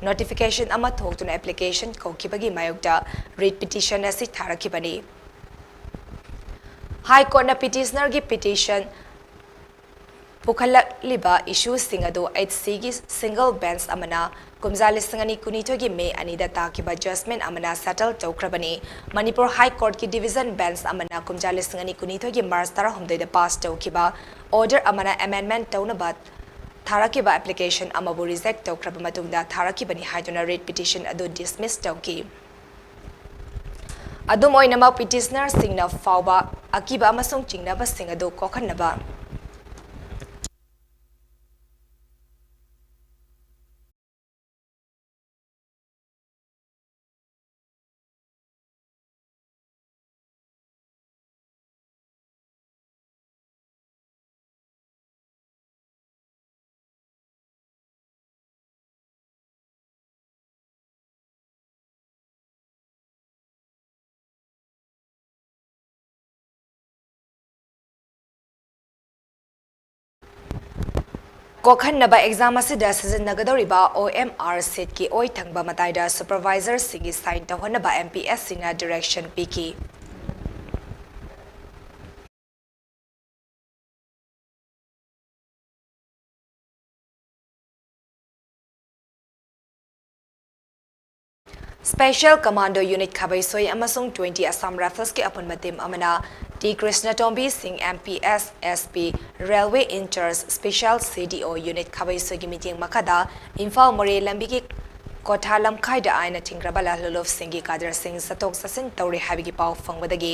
ꯅꯣꯇꯤꯐꯤꯀꯦꯁꯟ ꯑꯃ ꯊꯣꯛꯇꯨꯅ ꯑꯦꯄ꯭ꯂꯤꯀꯦꯁꯟ ꯀꯧꯈꯤꯕꯒꯤ ꯃꯥꯌꯣꯛꯇ ꯔꯤꯠ ꯄꯤꯇꯤꯁꯟ ꯑꯁꯤ ꯊꯥꯔꯛꯈꯤꯕꯅꯤ꯫ ꯍꯥꯏ ꯀꯣꯔꯠꯅ ꯄꯤꯇꯤꯁꯅꯔꯒꯤ ꯄꯤꯇꯤꯁꯟ ꯄꯨꯈꯠꯂꯛꯂꯤꯕ ꯏꯁꯨꯁꯤꯡ ꯑꯗꯨ H C ꯒꯤ ꯁꯤꯡꯒꯜ ꯕꯦꯟꯆ ꯑꯃꯅ ꯀꯨꯝꯖꯥ ꯂꯤꯁꯤꯡ ꯑꯅꯤ ꯀꯨꯟꯅꯤꯊꯣꯏꯒꯤ ꯃꯦ ꯑꯅꯤꯗ ꯇꯥꯈꯤꯕ ꯖꯖꯃꯦꯟꯠ ꯑꯃꯅ settle ꯇꯧꯈ꯭ꯔꯕꯅꯤ꯫ Manipur high ꯀꯣꯔꯠꯀꯤ division bench ꯑꯃꯅ ꯀꯨꯝꯖꯥ ꯂꯤꯁꯤꯡ ꯑꯅꯤ ꯀꯨꯟꯅꯤꯊꯣꯏꯒꯤ ꯃꯥꯔꯆ ꯇꯔꯥꯍꯨꯝꯗꯣꯏꯗ ꯄꯥꯁ ꯇꯧꯈꯤꯕ ꯑꯣꯔꯗꯔ ꯑꯃꯅ ꯑꯦꯃꯦꯟꯗꯃꯦꯟꯠ ꯇꯧꯅꯕ ꯊꯥꯔꯛꯈꯤꯕ ꯑꯦꯄ꯭ꯂꯤꯀꯦꯁꯟ ꯑꯃꯕꯨ ꯔꯤꯖꯦꯛ ꯇꯧꯈ꯭ꯔꯕ ꯃꯇꯨꯡꯗ ꯊꯥꯔꯛꯈꯤꯕꯅꯤ ꯍꯥꯏꯗꯨꯅ ꯔꯤꯠ ꯄꯤꯇꯤꯁꯟ ꯑꯗꯨ ꯗꯤꯁꯃꯤꯁ ꯇꯧꯈꯤ꯫ ꯑꯗꯨꯝ ꯑꯣꯏꯅꯃꯛ, ꯄꯤꯇꯤꯁꯅꯔꯁꯤꯡꯅ ꯐꯥꯎꯕ ꯑꯀꯤꯕ ꯑꯃꯁꯨꯡ ꯆꯤꯡꯅꯕꯁꯤꯡ ꯑꯗꯨ ꯀꯣꯛꯍꯟꯅꯕ ꯀꯣꯛꯍꯟꯅꯕ ꯑꯦꯛꯖꯥꯝ ꯑꯁꯤꯗ ꯁꯤꯖꯤꯟꯅꯒꯗꯧꯔꯤꯕ ꯑꯣ ꯑꯦꯝ ꯑꯥꯔ ꯁꯤꯠꯀꯤ ꯑꯣꯏ ꯊꯪꯕ ꯃꯇꯥꯏꯗ ꯁꯨꯄꯔꯚꯥꯏꯖꯔꯁꯤꯡꯒꯤ ꯁꯥꯏꯟ ꯇꯧꯍꯟꯅꯕ ꯑꯦꯝ ꯄꯤ ꯑꯦꯁꯁꯤꯡꯅ ꯗꯤꯔꯦꯛꯁꯟ ꯄꯤꯈꯤ꯫ Special Commando Unit ꯈꯥꯕꯩꯁꯣꯏ ꯑꯃꯁꯨꯡ twenty Assam Riflesꯀꯤ ꯑꯄꯨꯟꯕ ꯇꯤꯝ ꯑꯃꯅ ꯇꯤ ꯀ꯭ꯔꯤꯁꯅꯇꯣꯝꯕꯤ ꯁꯤꯡ, M P S S P, Railway in-charge, Special C D O Unit ꯈꯥꯕꯩꯁꯣꯏꯒꯤ ꯃꯤꯠꯌꯦꯡ ꯃꯈꯥꯗ ꯏꯝꯐꯥꯜ ꯃꯣꯔꯦ ꯂꯝꯕꯤꯒꯤ ꯀꯣꯊꯥ ꯂꯝꯈꯥꯏꯗ ꯑꯥꯏꯟꯅ ꯊꯤꯡꯈ꯭ꯔꯕ ꯂꯥꯜꯍꯧꯂꯨꯞꯁꯤꯡꯒꯤ ꯀꯥꯗꯔꯁꯤꯡ ꯆꯠꯊꯣꯛ ꯆꯠꯁꯤꯟ ꯇꯧꯔꯤ ꯍꯥꯏꯕꯒꯤ ꯄꯥꯎ ꯐꯪꯕꯗꯒꯤ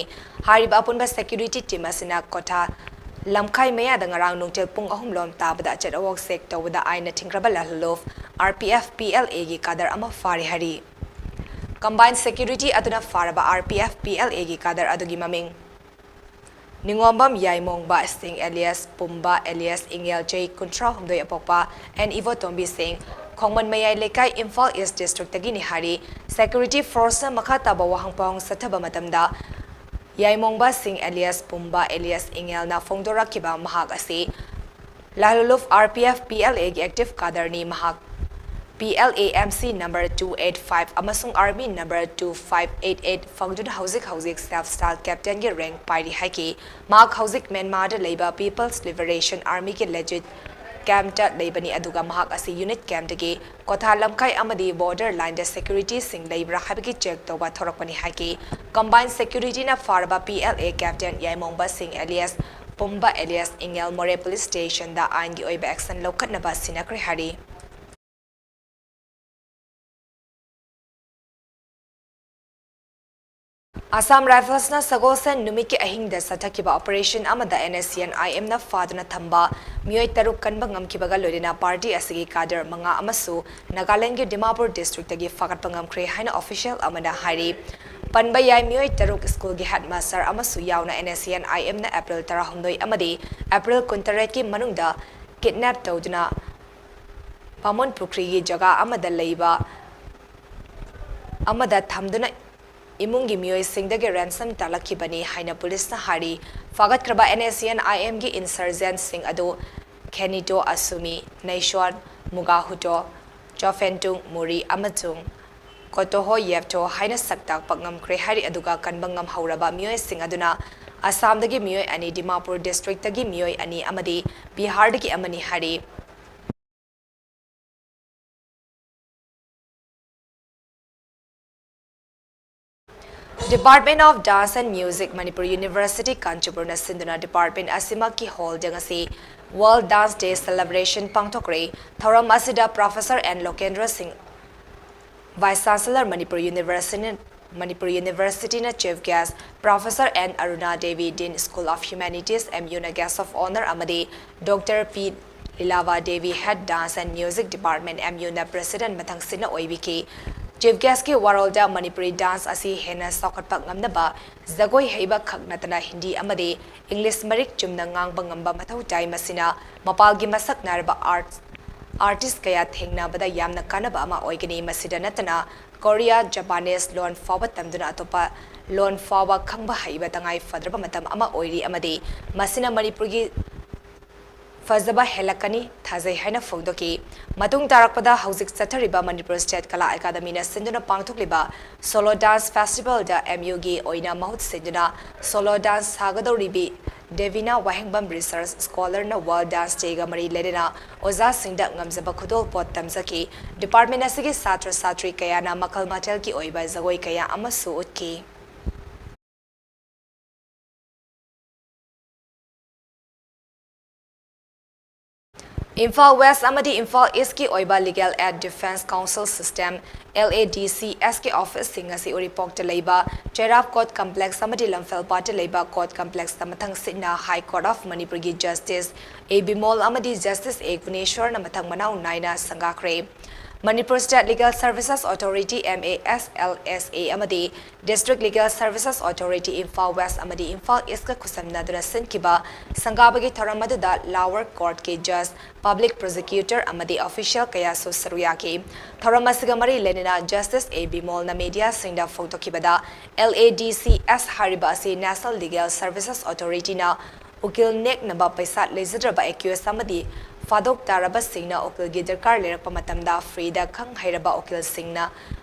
ꯍꯥꯏꯔꯤꯕ ꯑꯄꯨꯟꯕ ꯁꯦꯀ꯭ꯌꯨꯔꯤꯇꯤ ꯇꯤꯝ ꯑꯁꯤꯅ ꯀꯣꯊꯥ ꯂꯝꯈꯥꯏ ꯃꯌꯥꯗ ꯉꯔꯥꯡ ꯅꯨꯡꯊꯤꯜ ꯄꯨꯡ ꯑꯍꯨꯝ ꯂꯣꯝ ꯇꯥꯕꯗ ꯑꯆꯠ ꯑꯋꯣꯛ ꯆꯦꯛ ꯇꯧꯕꯗ ꯑꯥꯏꯟꯅ ꯊꯤꯡꯈ꯭ꯔꯕ ꯂꯥꯜꯍꯧꯂꯨꯞ R P F P L ꯑꯦꯒꯤ ꯀꯥꯗꯔ ꯑꯃ ꯐꯥꯔꯤ ꯍꯥꯏꯔꯤ꯫ ꯀꯝꯕꯥꯏꯟ ꯁꯦꯀ꯭ꯌꯨꯔꯤꯇꯤ ꯑꯗꯨꯅ ꯐꯥꯔꯕ R P F P L ꯑꯦꯒꯤ ꯀꯥꯗꯔ ꯑꯗꯨꯒꯤ ꯃꯃꯤꯡ ꯅꯤꯉꯣꯝꯕꯝ ꯌꯥꯏꯃꯣꯡꯕ ꯁꯤꯡ alias ꯄꯨꯝꯕ alias ꯏꯪꯉꯦꯜ, ꯆꯍꯤ ꯀꯨꯟꯊ꯭ꯔꯥ ꯍꯨꯝꯗꯣꯏ ꯑꯄꯣꯛꯄ, ꯑꯦꯟ ꯏꯕꯣꯇꯣꯝꯕꯤ ꯁꯤꯡ, ꯈꯣꯡꯃꯟ ꯃꯌꯥꯏ ꯂꯩꯀꯥꯏ, ꯏꯝꯐꯥꯜ ꯏꯁ ꯗꯤꯁꯇ꯭ꯔꯤꯛꯇꯒꯤꯅꯤ ꯍꯥꯏꯔꯤ꯫ ꯁꯦꯀ꯭ꯌꯨꯔꯤꯇꯤ ꯐꯣꯔꯁꯅ ꯃꯈꯥ ꯇꯥꯕ ꯋꯥꯍꯪ ꯄꯥꯎꯍꯪ ꯆꯠꯊꯕ ꯃꯇꯝꯗ, ꯌꯥꯏꯃꯣꯡꯕ ꯁꯤꯡ alias ꯄꯨꯝꯕ alias ꯏꯪꯉꯦꯜꯅ ꯐꯣꯡꯗꯣꯔꯛꯈꯤꯕ ꯃꯍꯥꯛ ꯑꯁꯤ ꯂꯥꯜꯍꯧꯂꯨꯞ R P F P L ꯑꯦꯒꯤ ꯑꯦꯛꯇꯤꯚ ꯀꯥꯗꯔꯅꯤ꯫ ꯃꯍꯥꯛ P L A M C number two eight five ꯑꯃꯁꯨꯡ Army number two five eight eight ꯐꯪꯗꯨꯅ ꯍꯧꯖꯤꯛ ꯍꯧꯖꯤꯛ staff style captainꯒꯤ rank ꯄꯥꯏꯔꯤ ꯍꯥꯏꯈꯤ꯫ ꯃꯍꯥꯛ ꯍꯧꯖꯤꯛ ꯃ꯭ꯌꯥꯟꯃꯥꯔꯗ ꯂꯩꯕ People's Liberation Armyꯒꯤ legit campꯇ ꯂꯩꯕꯅꯤ, ꯑꯗꯨꯒ ꯃꯍꯥꯛ ꯑꯁꯤ unit campꯇꯒꯤ ꯀꯣꯊꯥ ꯂꯝꯈꯥꯏ ꯑꯃꯗꯤ border lineꯗ securityꯁꯤꯡ ꯂꯩꯕ꯭ꯔꯥ ꯍꯥꯏꯕꯒꯤ check ꯇꯧꯕ ꯊꯣꯔꯛꯄꯅꯤ ꯍꯥꯏꯈꯤ꯫ Combined securityꯅ ꯐꯥꯔꯕ P L A captain ꯌꯥꯏꯃꯣꯡꯕ ꯁꯤꯡ alias ꯄꯨꯝꯕ alias ꯏꯪꯉꯦꯜ ꯃꯣꯔꯦ police stationꯗ ꯑꯥꯏꯟꯒꯤ ꯑꯣꯏꯕ action ꯂꯧꯈꯠꯅꯕ ꯁꯤꯟꯅꯈ꯭ꯔꯦ ꯍꯥꯏꯔꯤ꯫ Assam Riflesꯅ ꯁꯒꯣꯜꯁꯦꯟ ꯅꯨꯃꯤꯠꯀꯤ ꯑꯍꯤꯡꯗ ꯆꯠꯊꯈꯤꯕ operation ꯑꯃꯗ N S C N I Mꯅ ꯐꯥꯗꯨꯅ ꯊꯝꯕ ꯃꯤꯑꯣꯏ ꯇꯔꯨꯛ ꯀꯟꯕ ꯉꯝꯈꯤꯕꯒ ꯂꯣꯏꯅꯅ party ꯑꯁꯤꯒꯤ cadre ꯃꯉꯥ ꯑꯃꯁꯨ ꯅꯥꯒꯥꯂꯦꯟꯗꯒꯤ ꯗꯤꯃꯥꯄꯨꯔ districtꯇꯒꯤ ꯐꯥꯒꯠꯄ ꯉꯝꯈ꯭ꯔꯦ ꯍꯥꯏꯅ official ꯑꯃꯅ ꯍꯥꯏꯔꯤ꯫ ꯄꯟꯕ ꯌꯥꯏ, ꯃꯤꯑꯣꯏ ꯇꯔꯨꯛ ꯁ꯭ꯀꯨꯜꯒꯤ headmaster ꯑꯃꯁꯨ ꯌꯥꯎꯅ N S C N I Mꯅ April ꯇꯔꯥꯍꯨꯝꯗꯣꯏ ꯑꯃꯗꯤ April ꯀꯨꯟꯇꯔꯦꯠꯀꯤ ꯃꯅꯨꯡꯗ kidnap ꯇꯧꯗꯨꯅ ꯕꯥꯃꯣꯟ ꯄꯨꯈ꯭ꯔꯤꯒꯤ ꯖꯒꯥ ꯑꯃꯗ ꯂꯩꯕ ꯑꯃꯗ ꯊꯝꯗꯨꯅ ꯏꯃꯨꯡꯒꯤ ꯃꯤꯑꯣꯏꯁꯤꯡꯗꯒꯤ ransom ꯇꯥꯜꯂꯛꯈꯤꯕꯅꯤ ꯍꯥꯏꯅ ꯄꯨꯂꯤꯁꯅ ꯍꯥꯏꯔꯤ꯫ ꯐꯥꯒꯠꯈ꯭ꯔꯕ N S C N I Mꯒꯤ insurgentꯁꯤꯡ ꯑꯗꯨ Kenito Asumi, Neishon Mugahuto, Chofentung Muri ꯑꯃꯁꯨꯡ Kotoho Yepto ꯍꯥꯏꯅ ꯁꯛ ꯇꯥꯛꯄ ꯉꯝꯈ꯭ꯔꯦ ꯍꯥꯏꯔꯤ꯫ ꯑꯗꯨꯒ ꯀꯟꯕ ꯉꯝꯍꯧꯔꯕ ꯃꯤꯑꯣꯏꯁꯤꯡ ꯑꯗꯨꯅ ꯑꯁꯥꯝꯗꯒꯤ ꯃꯤꯑꯣꯏ ꯑꯅꯤ, ꯗꯤꯃꯥꯄꯨꯔ district ꯇꯒꯤ ꯃꯤꯑꯣꯏ ꯑꯅꯤ ꯑꯃꯗꯤ ꯕꯤꯍꯥꯔꯗꯒꯤ ꯑꯃꯅꯤ ꯍꯥꯏꯔꯤ꯫ Department of Dance and Music, Manipur University, ꯀꯥꯟꯆꯤꯄꯨꯔꯅ ꯁꯤꯟꯗꯨꯅ department ꯑꯁꯤꯃꯛꯀꯤ hall ꯗ ꯉꯁꯤ World Dance Day celebration ꯄꯥꯡꯊꯣꯛꯈ꯭ꯔꯦ꯫ ꯊꯧꯔꯝ ꯑꯁꯤꯗ Professor N ꯂꯣꯀꯦꯟꯗ꯭ꯔ ꯁꯤꯡ, Vice Chancellor, Manipur University, Manipur University ꯅ Chief Guest, Professor N Aruna Devi, Dean, School of Humanities, M U ꯅ Guest of Honour, ꯑꯃꯗꯤ Doctor P ꯂꯤꯂꯥꯕꯥ Devi, Head, Dance and Music Department, M U ꯅ President ꯃꯊꯪꯁꯤꯠꯅ ꯑꯣꯏꯕꯤꯈꯤ꯫ Chief Guest ꯀꯤ ꯋꯥꯔꯣꯜꯗ Manipuri dance ꯑꯁꯤ ꯍꯦꯟꯅ ꯆꯥꯎꯈꯠꯄ ꯉꯝꯅꯕ ꯖꯒꯣꯏ ꯍꯩꯕ ꯈꯛ ꯅꯠꯇꯅ ꯍꯤꯟꯗꯤ ꯑꯃꯗꯤ English ꯃꯔꯤꯛ ꯆꯨꯝꯅ ꯉꯥꯡꯕ ꯉꯝꯕ ꯃꯊꯧ ꯇꯥꯏ꯫ ꯃꯁꯤꯅ ꯃꯄꯥꯜꯒꯤ ꯃꯁꯛ ꯅꯥꯏꯔꯕ art, artist ꯀꯌꯥ ꯊꯦꯡꯅꯕꯗ ꯌꯥꯝꯅ ꯀꯥꯟꯅꯕ ꯑꯃ ꯑꯣꯏꯒꯅꯤ꯫ ꯃꯁꯤꯗ ꯅꯠꯇꯅ Korea, Japanese ꯂꯣꯟ ꯐꯥꯎꯕ ꯇꯝꯗꯨꯅ ꯑꯇꯣꯞꯄ ꯂꯣꯟ ꯐꯥꯎꯕ ꯈꯪꯕ ꯍꯩꯕ ꯇꯉꯥꯏ ꯐꯗ꯭ꯔꯕ ꯃꯇꯝ ꯑꯃ ꯑꯣꯏꯔꯤ ꯑꯃꯗꯤ ꯃꯁꯤꯅ ꯃꯅꯤꯄꯨꯔꯒꯤ ꯐꯖꯕ ꯍꯦꯜꯂꯛꯀꯅꯤ ꯊꯥꯖꯩ ꯍꯥꯏꯅ ꯐꯣꯡꯗꯣꯛꯈꯤ꯫ ꯃꯇꯨꯡ ꯇꯥꯔꯛꯄꯗ ꯍꯧꯖꯤꯛ ꯆꯠꯊꯔꯤꯕ ꯃꯅꯤꯄꯨꯔ State ꯀꯂꯥ ꯑꯦꯀꯥꯗꯃꯤꯅ ꯁꯤꯟꯗꯨꯅ ꯄꯥꯡꯊꯣꯛꯂꯤꯕ Solo Dance Festival ꯗ M U ꯒꯤ ꯑꯣꯏꯅ ꯃꯍꯨꯠ ꯁꯤꯟꯗꯨꯅ solo dance ꯁꯥꯒꯗꯧꯔꯤꯕꯤ ꯗꯦꯕꯤꯅꯥ ꯋꯥꯍꯦꯡꯕꯝ Research Scholar ꯅ World Dance Day ꯒ ꯃꯔꯤ ꯂꯩꯅꯅ ꯑꯣꯖꯥꯁꯤꯡꯗ ꯉꯝꯖꯕ ꯈꯨꯗꯣꯜꯄꯣꯠ ꯇꯝꯖꯈꯤ꯫ Department ꯑꯁꯤꯒꯤ ꯁꯥꯇ꯭ꯔ ꯁꯥꯇ꯭ꯔꯤ ꯀꯌꯥꯅ ꯃꯈꯜ ꯃꯊꯦꯜꯒꯤ ꯑꯣꯏꯕ ꯖꯒꯣꯏ ꯀꯌꯥ ꯑꯃꯁꯨ ꯎꯠꯈꯤ꯫ ꯏꯝꯐꯥꯜ West ꯑꯃꯗꯤ ꯏꯝꯐꯥꯜ East ꯀꯤ ꯑꯣꯏꯕ Legal Aid Defence Council System, L A D C S ꯀꯤ office ꯁꯤꯡ ꯑꯁꯤ ꯎꯔꯤꯄꯣꯛꯇ ꯂꯩꯕ ꯆꯩꯔꯥꯞ Court Complex ꯑꯃꯗꯤ ꯂꯝꯐꯦꯜꯄꯥꯠꯇ ꯂꯩꯕ Court Complex ꯇ ꯃꯊꯪꯁꯤꯠꯅ High Court of ꯃꯅꯤꯄꯨꯔꯒꯤ Justice A ꯕꯤꯃꯣꯜ ꯑꯃꯗꯤ Justice A ꯒꯨꯅꯦꯁ꯭ꯋꯔꯅ ꯃꯊꯪ ꯃꯅꯥꯎ ꯅꯥꯏꯅ ꯁꯪꯒꯥꯈ꯭ꯔꯦ꯫ Manipur State Legal Services Authority, M A S L S A, ꯑꯃꯗꯤ District Legal Services Authority, Imphal West ꯑꯃꯗꯤ Imphal East ꯀ ꯈꯨꯠꯁꯝꯅꯗꯨꯅ ꯁꯤꯟꯈꯤꯕ ꯁꯪꯒꯥꯕꯒꯤ ꯊꯧꯔꯝ ꯑꯗꯨꯗ lower court ꯀꯤ judge, public prosecutor ꯑꯃꯗꯤ official ꯀꯌꯥꯁꯨ ꯁꯔꯨꯛ ꯌꯥꯈꯤ꯫ ꯊꯧꯔꯝ ꯑꯁꯤꯒ ꯃꯔꯤ ꯂꯩꯅꯅ Justice A ꯕꯤꯃꯣꯜꯅ media ꯁꯤꯡꯗ ꯐꯣꯡꯗꯣꯛꯈꯤꯕꯗ, L A D C S ꯍꯥꯏꯔꯤꯕ ꯑꯁꯤ National Legal Services Authority ꯅ ꯎꯀꯤꯜ ꯅꯦꯛꯅꯕ ꯄꯩꯁꯥ ꯂꯩꯖꯗ꯭ꯔꯕ ꯑꯦꯀ꯭ꯌꯨꯁ ꯑꯃꯗꯤ ꯐꯥꯗꯣꯛ ꯇꯥꯔꯕꯁꯤꯡꯅ ꯎꯀꯤꯜꯒꯤ ꯗꯔꯀꯥꯔ ꯂꯩꯔꯛꯄ ꯃꯇꯝꯗ ꯐ꯭ꯔꯤꯗ ꯈꯪ ꯍꯩꯔꯕ ꯎꯀꯤꯜꯁꯤꯡꯅ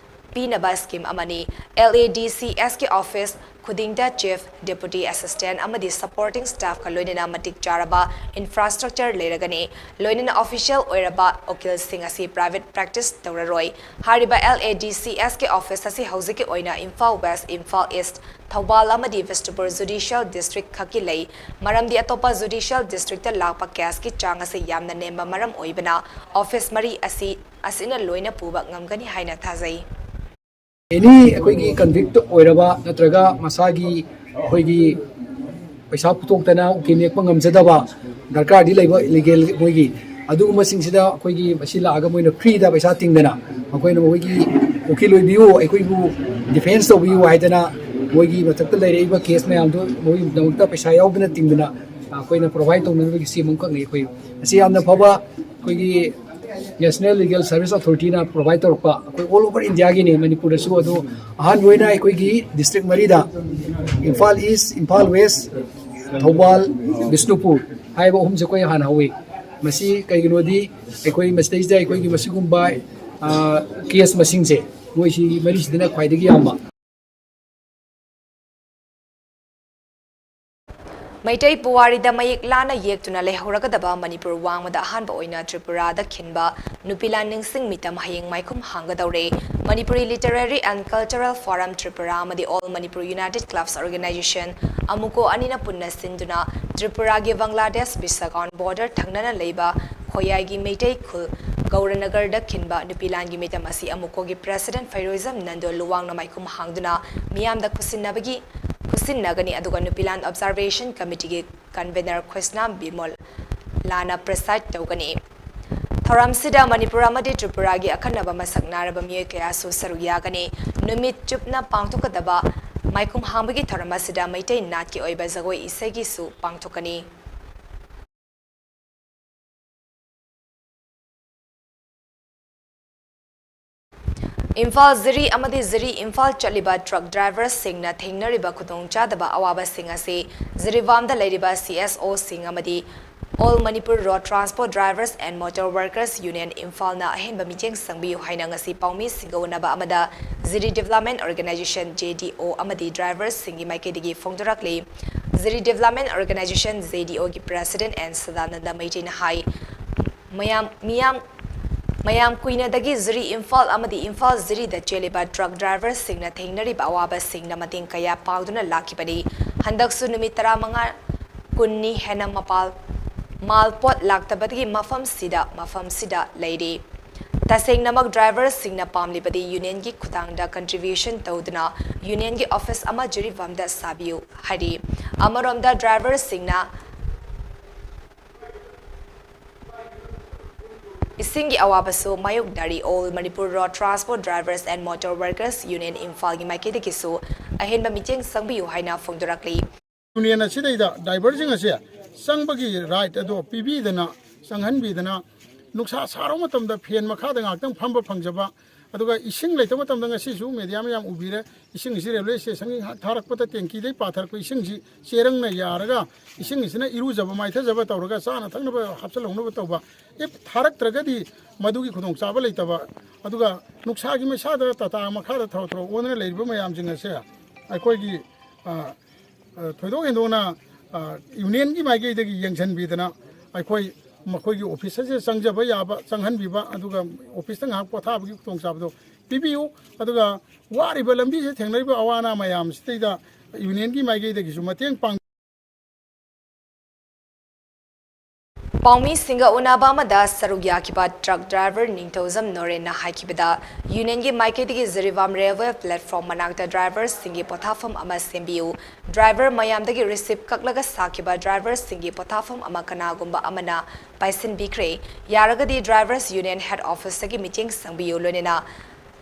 ꯄꯤꯅꯕ ꯁ꯭ꯀꯤꯝ ꯑꯃꯅꯤ꯫ ꯑꯦꯜ ꯑꯦ ꯗꯤ ꯁꯤ ꯑꯦꯁꯀꯤ ꯑꯣꯐꯤꯁ ꯈꯨꯗꯤꯡꯗ ꯆꯤꯐ, ꯗꯦꯄꯨꯇꯤ ꯑꯦꯁꯤꯁꯇꯦꯟ ꯑꯃꯗꯤ ꯁꯄꯣꯔꯇꯤꯡ ꯁ꯭ꯇꯥꯐꯀ ꯂꯣꯏꯅꯅ ꯃꯇꯤꯛ ꯆꯥꯔꯕ ꯏꯟꯐ꯭ꯔꯥꯁ꯭ꯇ꯭ꯔꯛꯆꯔ ꯂꯩꯔꯒꯅꯤ꯫ ꯂꯣꯏꯅꯅ ꯑꯣꯐꯤꯁꯤꯌꯦꯜ ꯑꯣꯏꯔꯕ ꯎꯀꯤꯜꯁꯤꯡ ꯑꯁꯤ ꯄ꯭ꯔꯥꯏꯚꯦꯠ ꯄ꯭ꯔꯦꯛꯇꯤꯁ ꯇꯧꯔꯔꯣꯏ꯫ ꯍꯥꯏꯔꯤꯕ ꯑꯦꯜ ꯑꯦ ꯗꯤ ꯁꯤ ꯑꯦꯁꯀꯤ ꯑꯣꯐꯤꯁ ꯑꯁꯤ ꯍꯧꯖꯤꯛꯀꯤ ꯑꯣꯏꯅ ꯏꯝꯐꯥꯜ ꯋꯦꯁ, ꯏꯝꯐꯥꯜ ꯏꯁ꯭ꯠ, ꯊꯧꯕꯥꯜ ꯑꯃꯗꯤ ꯕꯤꯁꯅꯨꯄꯨꯔ ꯖꯨꯗꯤꯁꯤꯌꯦꯜ ꯗꯤꯁꯇ꯭ꯔꯤꯛ ꯈꯛꯀꯤ ꯂꯩ꯫ ꯃꯔꯝꯗꯤ ꯑꯇꯣꯞꯄ ꯖꯨꯗꯤꯁꯤꯌꯦꯜ ꯗꯤꯁꯇ꯭ꯔꯤꯛꯇ ꯂꯥꯛꯄ ꯀꯦꯁꯀꯤ ꯆꯥꯡ ꯑꯁꯤ ꯌꯥꯝꯅ ꯅꯦꯝꯕ ꯃꯔꯝ ꯑꯣꯏꯕꯅ ꯑꯣꯐꯤꯁ ꯃꯔꯤ ꯑꯁꯤ ꯑꯁꯤꯅ ꯂꯣꯏꯅ ꯄꯨꯕ ꯉꯝꯒꯅꯤ ꯍꯥꯏꯅ ꯊꯥꯖꯩ꯫ ꯑꯦꯅꯤ ꯑꯩꯈꯣꯏꯒꯤ ꯀꯟꯚꯤꯛ ꯑꯣꯏꯔꯕ ꯅꯠꯇ꯭ꯔꯒ ꯃꯁꯥꯒꯤ ꯑꯩꯈꯣꯏꯒꯤ ꯄꯩꯁꯥ ꯄꯨꯊꯣꯛꯇꯅ ꯎꯀꯤꯜ ꯅꯦꯛꯄ ꯉꯝꯖꯗꯕ ꯗꯔꯀꯥꯔꯗꯤ ꯂꯩꯕ ꯂꯤꯒꯦꯜ ꯃꯣꯏꯒꯤ ꯑꯗꯨꯒꯨꯝꯕꯁꯤꯡꯁꯤꯗ ꯑꯩꯈꯣꯏꯒꯤ ꯃꯁꯤ ꯂꯥꯛꯑꯒ ꯃꯣꯏꯅ ꯐ꯭ꯔꯤꯗ ꯄꯩꯁꯥ ꯇꯤꯡꯗꯅ ꯃꯈꯣꯏꯅ ꯃꯈꯣꯏꯒꯤ ꯎꯀꯤꯜ ꯑꯣꯏꯕꯤꯌꯨ, ꯑꯩꯈꯣꯏꯕꯨ ꯗꯤꯐꯦꯟꯁ ꯇꯧꯕꯤꯌꯨ ꯍꯥꯏꯗꯅ ꯃꯣꯏꯒꯤ ꯃꯊꯛꯇ ꯂꯩꯔꯛꯏꯕ ꯀꯦꯁ ꯃꯌꯥꯝꯗꯨ ꯃꯣꯏꯒꯤꯗꯃꯛꯇ ꯄꯩꯁꯥ ꯌꯥꯎꯗꯅ ꯇꯤꯡꯗꯅ ꯑꯩꯈꯣꯏꯅ ꯄ꯭ꯔꯣꯚꯥꯏꯠ ꯇꯧꯅꯅꯕꯒꯤ ꯁ꯭ꯀꯤꯝ ꯑꯃꯈꯛꯅꯤ꯫ ꯑꯩꯈꯣꯏ ꯃꯁꯤ ꯌꯥꯝꯅ ꯐꯕ ꯑꯩꯈꯣꯏꯒꯤ ꯅꯦꯁꯅꯦꯜ ꯂꯤꯒꯦꯜ ꯁꯔꯚꯤꯁ ꯑꯣꯊꯣꯔꯤꯇꯤꯅ ꯄ꯭ꯔꯣꯚꯥꯏꯠ ꯇꯧꯔꯛꯄ ꯑꯩꯈꯣꯏ ꯑꯣꯜ ꯑꯣꯚꯔ ꯏꯟꯗꯤꯌꯥꯒꯤꯅꯤ, ꯃꯅꯤꯄꯨꯔꯗꯁꯨ꯫ ꯑꯗꯣ ꯑꯍꯥꯟꯕ ꯑꯣꯏꯅ ꯑꯩꯈꯣꯏꯒꯤ ꯗꯤꯁꯇ꯭ꯔꯤꯛ ꯃꯔꯤꯗ, ꯏꯝꯐꯥꯜ ꯏꯁ꯭ꯠ, ꯏꯝꯐꯥꯜ ꯋꯦꯁ꯭ꯠ, ꯊꯧꯕꯥꯜ, ꯕꯤꯁꯅꯨꯄꯨꯔ ꯍꯥꯏꯕ ꯑꯍꯨꯝꯁꯦ ꯑꯩꯈꯣꯏ ꯍꯥꯟꯅ ꯍꯧꯋꯤ꯫ ꯃꯁꯤ ꯀꯩꯒꯤꯅꯣꯗꯤ ꯑꯩꯈꯣꯏ ꯃꯁꯤꯗꯩꯁꯤꯗ ꯑꯩꯈꯣꯏꯒꯤ ꯃꯁꯤꯒꯨꯝꯕ, ꯑ, ꯀꯦꯁ ꯃꯁꯤꯡꯁꯦ ꯃꯣꯏꯁꯤ ꯃꯔꯤꯁꯤꯗꯅ ꯈ꯭ꯋꯥꯏꯗꯒꯤ ꯌꯥꯝꯕ꯫ ꯃꯩꯇꯩ ꯄꯨꯋꯥꯔꯤꯗ ꯃꯌꯦꯛ ꯂꯥꯅ ꯌꯦꯛꯇꯨꯅ ꯂꯩꯍꯧꯔꯒꯗꯕ ꯃꯅꯤꯄꯨꯔ ꯋꯥꯡꯃꯗ ꯑꯍꯥꯟꯕ ꯑꯣꯏꯅ ꯇ꯭ꯔꯤꯄꯨꯔꯥꯗ ꯈꯤꯟꯕ ꯅꯨꯄꯤ ꯂꯥꯟ ꯅꯤꯡꯁꯤꯡ ꯃꯤꯇꯝ ꯍꯌꯦꯡ ꯃꯥꯏꯈꯨꯝ ꯍꯥꯡꯒꯗꯧꯔꯦ꯫ Manipuri Literary and Cultural Forum Tripura ꯑꯃꯗꯤ All Manipur United Clubs Organization, ꯑꯃꯨꯀꯣ ꯑꯅꯤꯅ ꯄꯨꯟꯅ ꯁꯤꯟꯗꯨꯅ ꯇ꯭ꯔꯤꯄꯨꯔꯥꯒꯤ ꯕꯪꯒ꯭ꯂꯥꯗꯦꯁ ꯕꯤꯁꯥꯒꯥꯎꯟ ꯕꯣꯔꯗꯔ ꯊꯪꯅꯅ ꯂꯩꯕ ꯈꯣꯌꯥꯏꯒꯤ ꯃꯩꯇꯩ ꯈꯨꯜ ꯒꯧꯔꯅꯒꯔꯗ ꯈꯤꯟꯕ ꯅꯨꯄꯤ ꯂꯥꯟꯒꯤ ꯃꯤꯇꯝ ꯑꯁꯤ ꯑꯃꯨꯀꯣꯒꯤ ꯄ꯭ꯔꯦꯁꯤꯗꯦꯟꯠ ꯐꯩꯔꯣꯏꯖꯝ ꯅꯟꯗꯣ ꯂꯨꯋꯥꯡꯅ ꯃꯥꯏꯈꯨꯝ ꯍꯥꯡꯗꯨꯅ ꯃꯤꯌꯥꯝꯗ ꯈꯨꯠꯁꯤꯟꯅꯕꯒꯤ, ꯈꯨꯠꯁꯤꯟꯅꯒꯅꯤ꯫ ꯑꯗꯨꯒ ꯅꯨꯄꯤ ꯂꯥꯟ ꯑꯣꯕꯖꯥꯔꯕꯦꯁꯟ ꯀꯃꯤꯇꯤꯒꯤ ꯀꯟꯚꯦꯅꯔ ꯈꯣꯏꯁꯅꯥꯝ ꯕꯤꯃꯣꯜ ꯂꯥꯅ ꯄ꯭ꯔꯦꯁꯥꯏꯗ ꯇꯧꯒꯅꯤ꯫ ꯊꯧꯔꯝꯁꯤꯗ ꯃꯅꯤꯄꯨꯔ ꯑꯃꯗꯤ ꯇ꯭ꯔꯤꯄꯨꯔꯥꯒꯤ ꯑꯈꯟꯅꯕ ꯃꯁꯛ ꯅꯥꯏꯔꯕ ꯃꯤꯑꯣꯏ ꯀꯌꯥꯁꯨ ꯁꯔꯨꯛ ꯌꯥꯒꯅꯤ꯫ ꯅꯨꯃꯤꯠ ꯆꯨꯞꯅ ꯄꯥꯡꯊꯣꯛꯀꯗꯕ ꯃꯥꯏꯈꯨꯝ ꯍꯥꯡꯕꯒꯤ ꯊꯧꯔꯝ ꯑꯁꯤꯗ ꯃꯩꯇꯩ ꯅꯥꯠꯀꯤ ꯑꯣꯏꯕ ꯖꯒꯣꯏ ꯏꯁꯩꯒꯤꯁꯨ ꯄꯥꯡꯊꯣꯛꯀꯅꯤ꯫ ꯏꯝꯐꯥꯜ ꯖꯤꯔꯤ ꯑꯃꯗꯤ ꯖꯤꯔꯤ ꯏꯝꯐꯥꯜ ꯆꯠꯂꯤꯕ ꯇ꯭ꯔꯛ ꯗ꯭ꯔꯥꯏꯚꯔꯁꯤꯡꯅ ꯊꯦꯡꯅꯔꯤꯕ ꯈꯨꯗꯣꯡꯆꯥꯗꯕ ꯑꯋꯥꯕꯁꯤꯡ ꯑꯁꯤ ꯖꯤꯔꯤꯕꯥꯝꯗ ꯂꯩꯔꯤꯕ ꯁꯤ ꯑꯦꯁ ꯑꯣꯁꯤꯡ ꯑꯃꯗꯤ All Manipur Road Transport Drivers and Motor Workers Union ꯏꯝꯐꯥꯜꯅ ꯑꯍꯦꯟꯕ ꯃꯤꯠꯌꯦꯡ ꯆꯪꯕꯤꯌꯨ ꯍꯥꯏꯅ ꯉꯁꯤ ꯄꯥꯎꯃꯤꯁꯤꯡꯒ ꯎꯅꯕ ꯑꯃꯗ ꯖꯤꯔꯤ Development Organization, J D O, ꯑꯃꯗꯤ ꯗ꯭ꯔꯥꯏꯚꯔꯁꯤꯡꯒꯤ ꯃꯥꯏꯀꯩꯗꯒꯤ ꯐꯣꯡꯗꯣꯔꯛꯂꯤ꯫ ꯖꯤꯔꯤ Development Organization, J D O, ꯒꯤ President N ꯁꯗꯥꯅꯟꯗ ꯃꯩꯇꯩꯅ ꯍꯥꯏ, ꯃꯌꯥꯝ, ꯃꯤꯌꯥꯝ, ꯃꯌꯥꯝ ꯀꯨꯏꯅꯗꯒꯤ ꯖꯤꯔꯤ ꯏꯝꯐꯥꯜ ꯑꯃꯗꯤ ꯏꯝꯐꯥꯜ ꯖꯤꯔꯤꯗ ꯆꯦꯜꯂꯤꯕ ꯇ꯭ꯔꯛ ꯗ꯭ꯔꯥꯏꯚꯔꯁꯤꯡꯅ ꯊꯦꯡꯅꯔꯤꯕ ꯑꯋꯥꯕꯁꯤꯡꯅ ꯃꯇꯦꯡ ꯀꯌꯥ ꯄꯥꯡꯗꯨꯅ ꯂꯥꯛꯈꯤꯕꯅꯤ꯫ ꯍꯟꯗꯛꯁꯨ ꯅꯨꯃꯤꯠ ꯇꯔꯥꯃꯉꯥ, ꯀꯨꯟꯅꯤ ꯍꯦꯟꯅ ꯃꯄꯥꯜ, ꯃꯥꯜ ꯄꯣꯠ ꯂꯥꯛꯇꯕꯗꯒꯤ ꯃꯐꯝꯁꯤꯗ, ꯃꯐꯝꯁꯤꯗ ꯂꯩꯔꯤ꯫ ꯇꯁꯦꯡꯅꯃꯛ ꯗ꯭ꯔꯥꯏꯚꯔꯁꯤꯡꯅ ꯄꯥꯝꯂꯤꯕꯗꯤ ꯌꯨꯅꯤꯌꯟꯒꯤ ꯈꯨꯠꯊꯥꯡꯗ contribution ꯇꯧꯗꯨꯅ ꯌꯨꯅꯤꯌꯟꯒꯤ ꯑꯣꯐꯤꯁ ꯑꯃ ꯖꯤꯔꯤꯕꯥꯝꯗ ꯁꯥꯕꯤꯌꯨ ꯍꯥꯏꯔꯤ꯫ ꯑꯃꯔꯣꯝꯗ ꯗ꯭ꯔꯥꯏꯚꯔꯁꯤꯡꯅ ꯏꯁꯤꯡꯒꯤ ꯑꯋꯥꯕꯁꯨ ꯃꯥꯌꯣꯛꯅꯔꯤ꯫ All Manipur Road Transport Drivers and Motor Workers Union ꯏꯝꯐꯥꯜꯒꯤ ꯃꯥꯏꯀꯩꯗꯒꯤꯁꯨ ꯑꯍꯦꯟꯕ ꯃꯤꯠꯌꯦꯡ ꯆꯪꯕꯤꯌꯨ ꯍꯥꯏꯅ ꯐꯣꯡꯗꯣꯔꯛꯂꯤ꯫ ꯌꯨꯅꯤꯌꯟ ꯑꯁꯤꯗꯩꯗ ꯗ꯭ꯔꯥꯏꯚꯔꯁꯤꯡ ꯑꯁꯦ ꯆꯪꯕꯒꯤ ꯔꯥꯏꯠ ꯑꯗꯣ ꯄꯤꯕꯤꯗꯅ, ꯆꯪꯍꯟꯕꯤꯗꯅ, ꯅꯨꯡꯁꯥ ꯁꯥꯔꯕ ꯃꯇꯝꯗ ꯐꯦꯟ ꯃꯈꯥꯗ ꯉꯥꯏꯍꯥꯛꯇꯪ ꯐꯝꯕ ꯐꯪꯖꯕ, ꯑꯗꯨꯒ ꯏꯁꯤꯡ ꯂꯩꯇꯕ ꯃꯇꯝꯗ ꯉꯁꯤꯁꯨ ꯃꯦꯗꯤꯌꯥ ꯃꯌꯥꯝ ꯎꯕꯤꯔꯦ, ꯏꯁꯤꯡꯁꯤ ꯔꯦꯜꯋꯦ ꯁ꯭ꯇꯦꯁꯟꯒꯤ ꯉꯥꯏꯍꯥꯛ ꯊꯥꯔꯛꯄꯗ ꯇꯦꯡꯀꯤꯗꯩ ꯄꯥꯊꯔꯛꯄ ꯏꯁꯤꯡꯁꯤ ꯆꯦꯔꯪꯅ ꯌꯥꯔꯒ ꯏꯁꯤꯡꯁꯤꯅ ꯏꯔꯨꯖꯕ ꯃꯥꯏꯊꯖꯕ ꯇꯧꯔꯒ ꯆꯥꯅ ꯊꯛꯅꯕ ꯍꯥꯞꯆꯤꯜꯍꯧꯅꯕ ꯇꯧꯕ꯫ If ꯊꯥꯔꯛꯇ꯭ꯔꯒꯗꯤ ꯃꯗꯨꯒꯤ ꯈꯨꯗꯣꯡꯆꯥꯕ ꯂꯩꯇꯕ꯫ ꯑꯗꯨꯒ ꯅꯨꯡꯁꯥꯒꯤ ꯃꯩꯁꯥꯗ ꯇꯥꯇꯥ ꯃꯈꯥꯗ ꯊꯧ ꯊꯧ ꯑꯣꯟꯗꯨꯅ ꯂꯩꯔꯤꯕ ꯃꯌꯥꯝꯁꯤꯡ ꯑꯁꯦ ꯑꯩꯈꯣꯏꯒꯤ, ꯑ, ꯑ, ꯊꯣꯏꯗꯣꯛ ꯍꯦꯟꯗꯣꯛꯅ, ꯑ, ꯌꯨꯅꯤꯌꯟꯒꯤ ꯃꯥꯏꯀꯩꯗꯒꯤ ꯌꯦꯡꯁꯤꯟꯕꯤꯗꯅ ꯑꯩꯈꯣꯏ ꯃꯈꯣꯏꯒꯤ ꯑꯣꯐꯤꯁ ꯑꯁꯤꯗ ꯆꯪꯖꯕ ꯌꯥꯕ ꯆꯪꯍꯟꯕꯤꯕ, ꯑꯗꯨꯒ ꯑꯣꯐꯤꯁꯇ ꯉꯥꯏꯍꯥꯛ ꯄꯣꯊꯥꯕꯒꯤ ꯈꯨꯗꯣꯡꯆꯥꯕꯗꯣ ꯄꯤꯕꯤꯌꯨ꯫ ꯑꯗꯨꯒ ꯋꯥꯔꯤꯕ ꯂꯝꯕꯤꯁꯤꯗ ꯊꯦꯡꯅꯔꯤꯕ ꯑꯋꯥ ꯑꯅꯥ ꯃꯌꯥꯝꯁꯤꯗꯩꯗ ꯌꯨꯅꯤꯌꯟꯒꯤ ꯃꯥꯏꯀꯩꯗꯒꯤꯁꯨ ꯃꯇꯦꯡ ꯄꯥꯡ ꯄꯥꯎꯃꯤꯁꯤꯡꯒ ꯎꯅꯕ ꯑꯃꯗ ꯁꯔꯨꯛ ꯌꯥꯈꯤꯕ ꯇ꯭ꯔꯛ ꯗ꯭ꯔꯥꯏꯚꯔ ꯅꯤꯡꯊꯧꯖꯝ ꯅꯣꯔꯦꯟꯅ ꯍꯥꯏꯈꯤꯕꯗ, ꯌꯨꯅꯤꯌꯟꯒꯤ ꯃꯥꯏꯀꯩꯗꯒꯤ ꯖꯤꯔꯤꯕꯥꯝ ꯔꯦꯜꯋꯦ ꯄ꯭ꯂꯦꯠꯐꯣꯔꯝ ꯃꯅꯥꯛꯇ ꯗ꯭ꯔꯥꯏꯚꯔꯁꯤꯡꯒꯤ ꯄꯣꯊꯥꯐꯝ ꯑꯃ ꯁꯦꯝꯕꯤꯌꯨ꯫ ꯗ꯭ꯔꯥꯏꯚꯔ ꯃꯌꯥꯝꯗꯒꯤ ꯔꯤꯁꯤꯞ ꯀꯛꯂꯒ ꯁꯥꯈꯤꯕ ꯗ꯭ꯔꯥꯏꯚꯔꯁꯤꯡꯒꯤ ꯄꯣꯊꯥꯐꯝ ꯑꯃ ꯀꯅꯥꯒꯨꯝꯕ ꯑꯃꯅ ꯄꯥꯏꯁꯤꯟꯕꯤꯈ꯭ꯔꯦ꯫ ꯌꯥꯔꯒꯗꯤ ꯗ꯭ꯔꯥꯏꯚꯔꯁ ꯌꯨꯅꯤꯌꯟ ꯍꯦꯗ ꯑꯣꯐꯤꯁꯇꯒꯤ ꯃꯤꯠꯌꯦꯡ ꯆꯪꯕꯤꯌꯨ꯫ ꯂꯣꯏꯅꯅ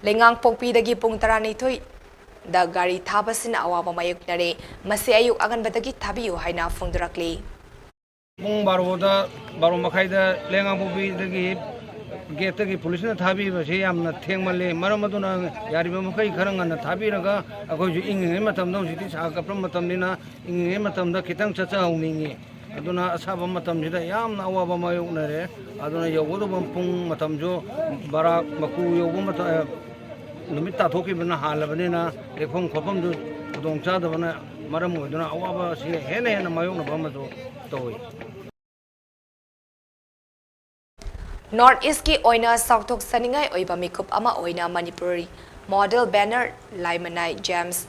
ꯂꯩꯉꯥꯡꯄꯣꯛꯄꯤꯗꯒꯤ ꯄꯨꯡ ꯇꯔꯥꯅꯤꯊꯣꯏꯗ ꯒꯥꯔꯤ ꯊꯥꯕꯁꯤꯅ ꯑꯋꯥꯕ ꯃꯥꯌꯣꯛꯅꯔꯦ꯫ ꯃꯁꯤ ꯑꯌꯨꯛ ꯑꯉꯟꯕꯗꯒꯤ ꯊꯥꯕꯤꯌꯨ ꯍꯥꯏꯅ ꯐꯣꯡꯗꯣꯔꯛꯂꯤ꯫ ꯄꯨꯡ ꯕꯥꯔꯣꯗ, ꯕꯥꯔꯣ ꯃꯈꯥꯏꯗ ꯂꯩꯉꯥꯡꯄꯣꯛꯄꯤꯗꯒꯤ ꯒꯦꯠꯇꯒꯤ ꯄꯨꯂꯤꯁꯅ ꯊꯥꯕꯤꯕꯁꯤ ꯌꯥꯝꯅ ꯊꯦꯡꯃꯜꯂꯤ꯫ ꯃꯔꯝ ꯑꯗꯨꯅ ꯌꯥꯔꯤꯕ ꯃꯈꯩ ꯈꯔ ꯉꯟꯅ ꯊꯥꯕꯤꯔꯒ ꯑꯩꯈꯣꯏꯁꯨ ꯏꯪꯉꯤꯉꯩ ꯃꯇꯝꯗ, ꯍꯧꯖꯤꯛꯇꯤ ꯁꯥ ꯀꯞꯄ ꯃꯇꯝꯅꯤꯅ, ꯏꯪꯉꯤꯉꯩ ꯃꯇꯝꯗ ꯈꯤꯇꯪ ꯆꯠꯆꯍꯧꯅꯤꯡꯉꯤ꯫ ꯑꯗꯨꯅ ꯑꯁꯥꯕ ꯃꯇꯝꯁꯤꯗ ꯌꯥꯝꯅ ꯑꯋꯥꯕ ꯃꯥꯌꯣꯛꯅꯔꯦ꯫ ꯑꯗꯨꯅ ꯌꯧꯒꯗꯧꯕ ꯄꯨꯡ ꯃꯇꯝꯁꯨ ꯕꯔꯥꯛ ꯃꯀꯨ ꯌꯧꯕ ꯃꯇꯝ, ꯅꯨꯃꯤꯠ ꯇꯥꯊꯣꯛꯈꯤꯕꯅ ꯍꯥꯜꯂꯕꯅꯤꯅ, ꯂꯦꯛꯐꯝ ꯈꯣꯠꯐꯝꯗꯨ ꯈꯨꯗꯣꯡ ꯆꯥꯗꯕꯅ ꯃꯔꯝ ꯑꯣꯏꯗꯨꯅ ꯑꯋꯥꯕ ꯑꯁꯤ ꯍꯦꯟꯅ ꯍꯦꯟꯅ ꯃꯥꯌꯣꯛꯅꯕ ꯑꯃꯁꯨ ꯇꯧꯏ꯫ North East ꯀꯤ ꯑꯣꯏꯅ ꯆꯥꯎꯊꯣꯛꯆꯅꯤꯡꯉꯥꯏ ꯑꯣꯏꯕ ꯃꯤꯀꯨꯞ ꯑꯃ ꯑꯣꯏꯅ Manipuri model banner Laimanai James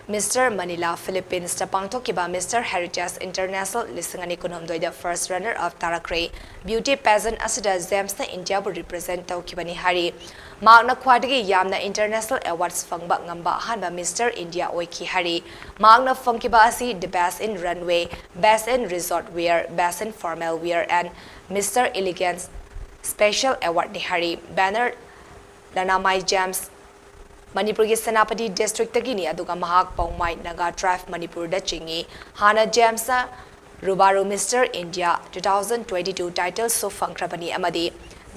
Mister Manila Philippines ꯇ ꯄꯥꯡꯊꯣꯛꯈꯤꯕ Mister Heritage International ꯂꯤꯁꯤꯡ ꯑꯅꯤ ꯀꯨꯟꯍꯨꯝꯗꯣꯏꯗ first runner up ꯇꯥꯔꯛꯈ꯭ꯔꯦ꯫ Beauty pageant ꯑꯁꯤꯗ ꯖꯦꯝꯁꯅ ꯏꯟꯗꯤꯌꯥꯕꯨ represent ꯇꯧꯈꯤꯕꯅꯤ ꯍꯥꯏꯔꯤ꯫ ꯃꯍꯥꯛꯅ ꯈ꯭ꯋꯥꯏꯗꯒꯤ ꯌꯥꯝꯅ international awards ꯐꯪꯕ ꯉꯝꯕ ꯑꯍꯥꯟꯕ Mister India ꯑꯣꯏꯈꯤ ꯍꯥꯏꯔꯤ꯫ ꯃꯍꯥꯛꯅ ꯐꯪꯈꯤꯕ ꯑꯁꯤ the best in runway, best in resort wear, best in formal wear and Mister Elegance special award ꯅꯤ ꯍꯥꯏꯔꯤ꯫ Banner ꯂꯅꯥꯃꯥꯏ ꯖꯦꯝꯁ ꯃꯅꯤꯄꯨꯔꯒꯤ ꯁꯦꯅꯥꯄꯇꯤ district ꯇꯒꯤꯅꯤ, ꯑꯗꯨꯒ ꯃꯍꯥꯛ ꯄꯧꯃꯥꯏ ꯅꯥꯒꯥ tribe ꯃꯅꯤꯄꯨꯔꯗ ꯆꯤꯡꯏ꯫ ꯍꯥꯟꯅ ꯖꯦꯝꯁꯅ ꯔꯨꯕꯥꯔꯨ Mister India two thousand twenty two title ꯁꯨ ꯐꯪꯈ꯭ꯔꯕꯅꯤ ꯑꯃꯗꯤ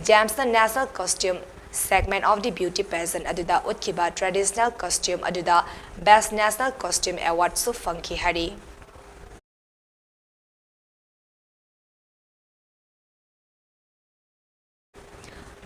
ꯖꯦꯝꯁꯅ national costume segment of the beauty pageant ꯑꯗꯨꯗ ꯎꯠꯈꯤꯕ traditional costume ꯑꯗꯨꯗ best national costume award ꯁꯨ ꯐꯪꯈꯤ ꯍꯥꯏꯔꯤ꯫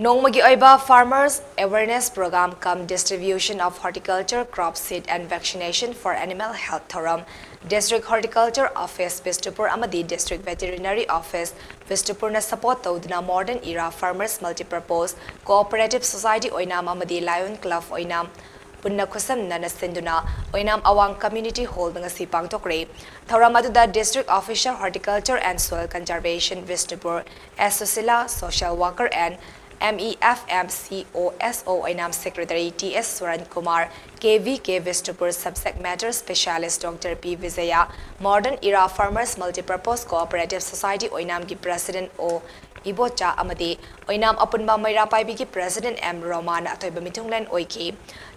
ꯅꯣꯡꯃꯒꯤ ꯑꯣꯏꯕ farmers awareness program cum distribution of horticulture crop seed and vaccination for animal health ꯊꯧꯔꯝ꯫ District Horticulture Office ꯕꯤꯁꯅꯨꯄꯨꯔ ꯑꯃꯗꯤ District Veterinary Office ꯕꯤꯁꯅꯨꯄꯨꯔꯅ support ꯇꯧꯗꯨꯅ Modern Era Farmers Multipurpose Cooperative Society ꯑꯣꯏꯅꯥꯝ ꯑꯃꯗꯤ Lion Club ꯑꯣꯏꯅꯥꯝ ꯄꯨꯟꯅ ꯈꯨꯠꯁꯝꯅꯅ ꯁꯤꯟꯗꯨꯅ ꯑꯣꯏꯅꯥꯝ ꯑꯋꯥꯡ community hall ꯗ ꯉꯁꯤ ꯄꯥꯡꯊꯣꯛꯈ꯭ꯔꯦ꯫ ꯊꯧꯔꯝ ꯑꯗꯨꯗ District Officer Horticulture and Soil Conservation Bishnupur S Sushila, Social Worker and M E F M C O S O Oinam Secretary T S Suran Kumar, K V K Bishnupur Subject Matter Specialist doctor P Bijaya, Modern Era Farmers Multipurpose Cooperative Society ꯑꯣꯏꯅꯥꯝꯒꯤ President O Ibocha ꯑꯃꯗꯤ ꯑꯣꯏꯅꯥꯝ ꯑꯄꯨꯟꯕ ꯃꯩꯔꯥ ꯄꯥꯏꯕꯤꯒꯤ President M ꯔꯣꯃꯥꯅ ꯑꯊꯣꯏꯕ ꯃꯤꯊꯨꯡꯂꯦꯟ ꯑꯣꯏꯈꯤ꯫